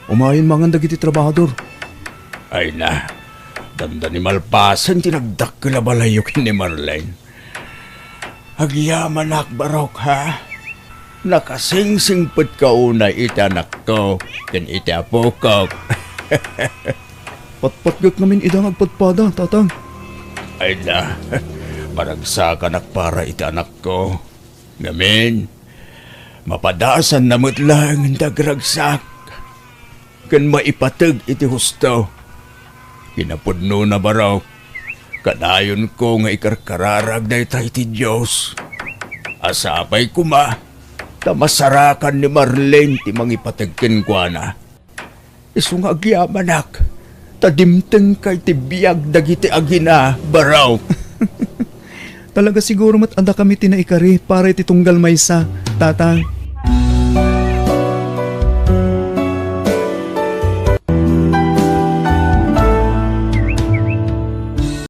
Umayen mangan dagiti trabahador. Ay na, dandani malpasen ti nagdakkel a balayyo ken ni Marlene. Agyamanak, Barok, ha? Nakasingsingpetka unay iti anakko ken iti apokok. Patpatgek ngamin ida nga agpadpada, Tatang. Ay na, maragsakanak para iti anakko. Ngamin, mapadasanna met laeng ti agragsak ken maipateg iti husto. Kinapudnona, baro, kadayonko nga ikarkararag dayta iti Dios. Sapay koma ta masarakan ni Marlene ti mangipateg kenkuana. Isu nga agyamanak, ta dimtengka iti biag dagiti agina, baro. Talaga siguro met a dakami ti naikari para iti tunggal maysa, Tatang.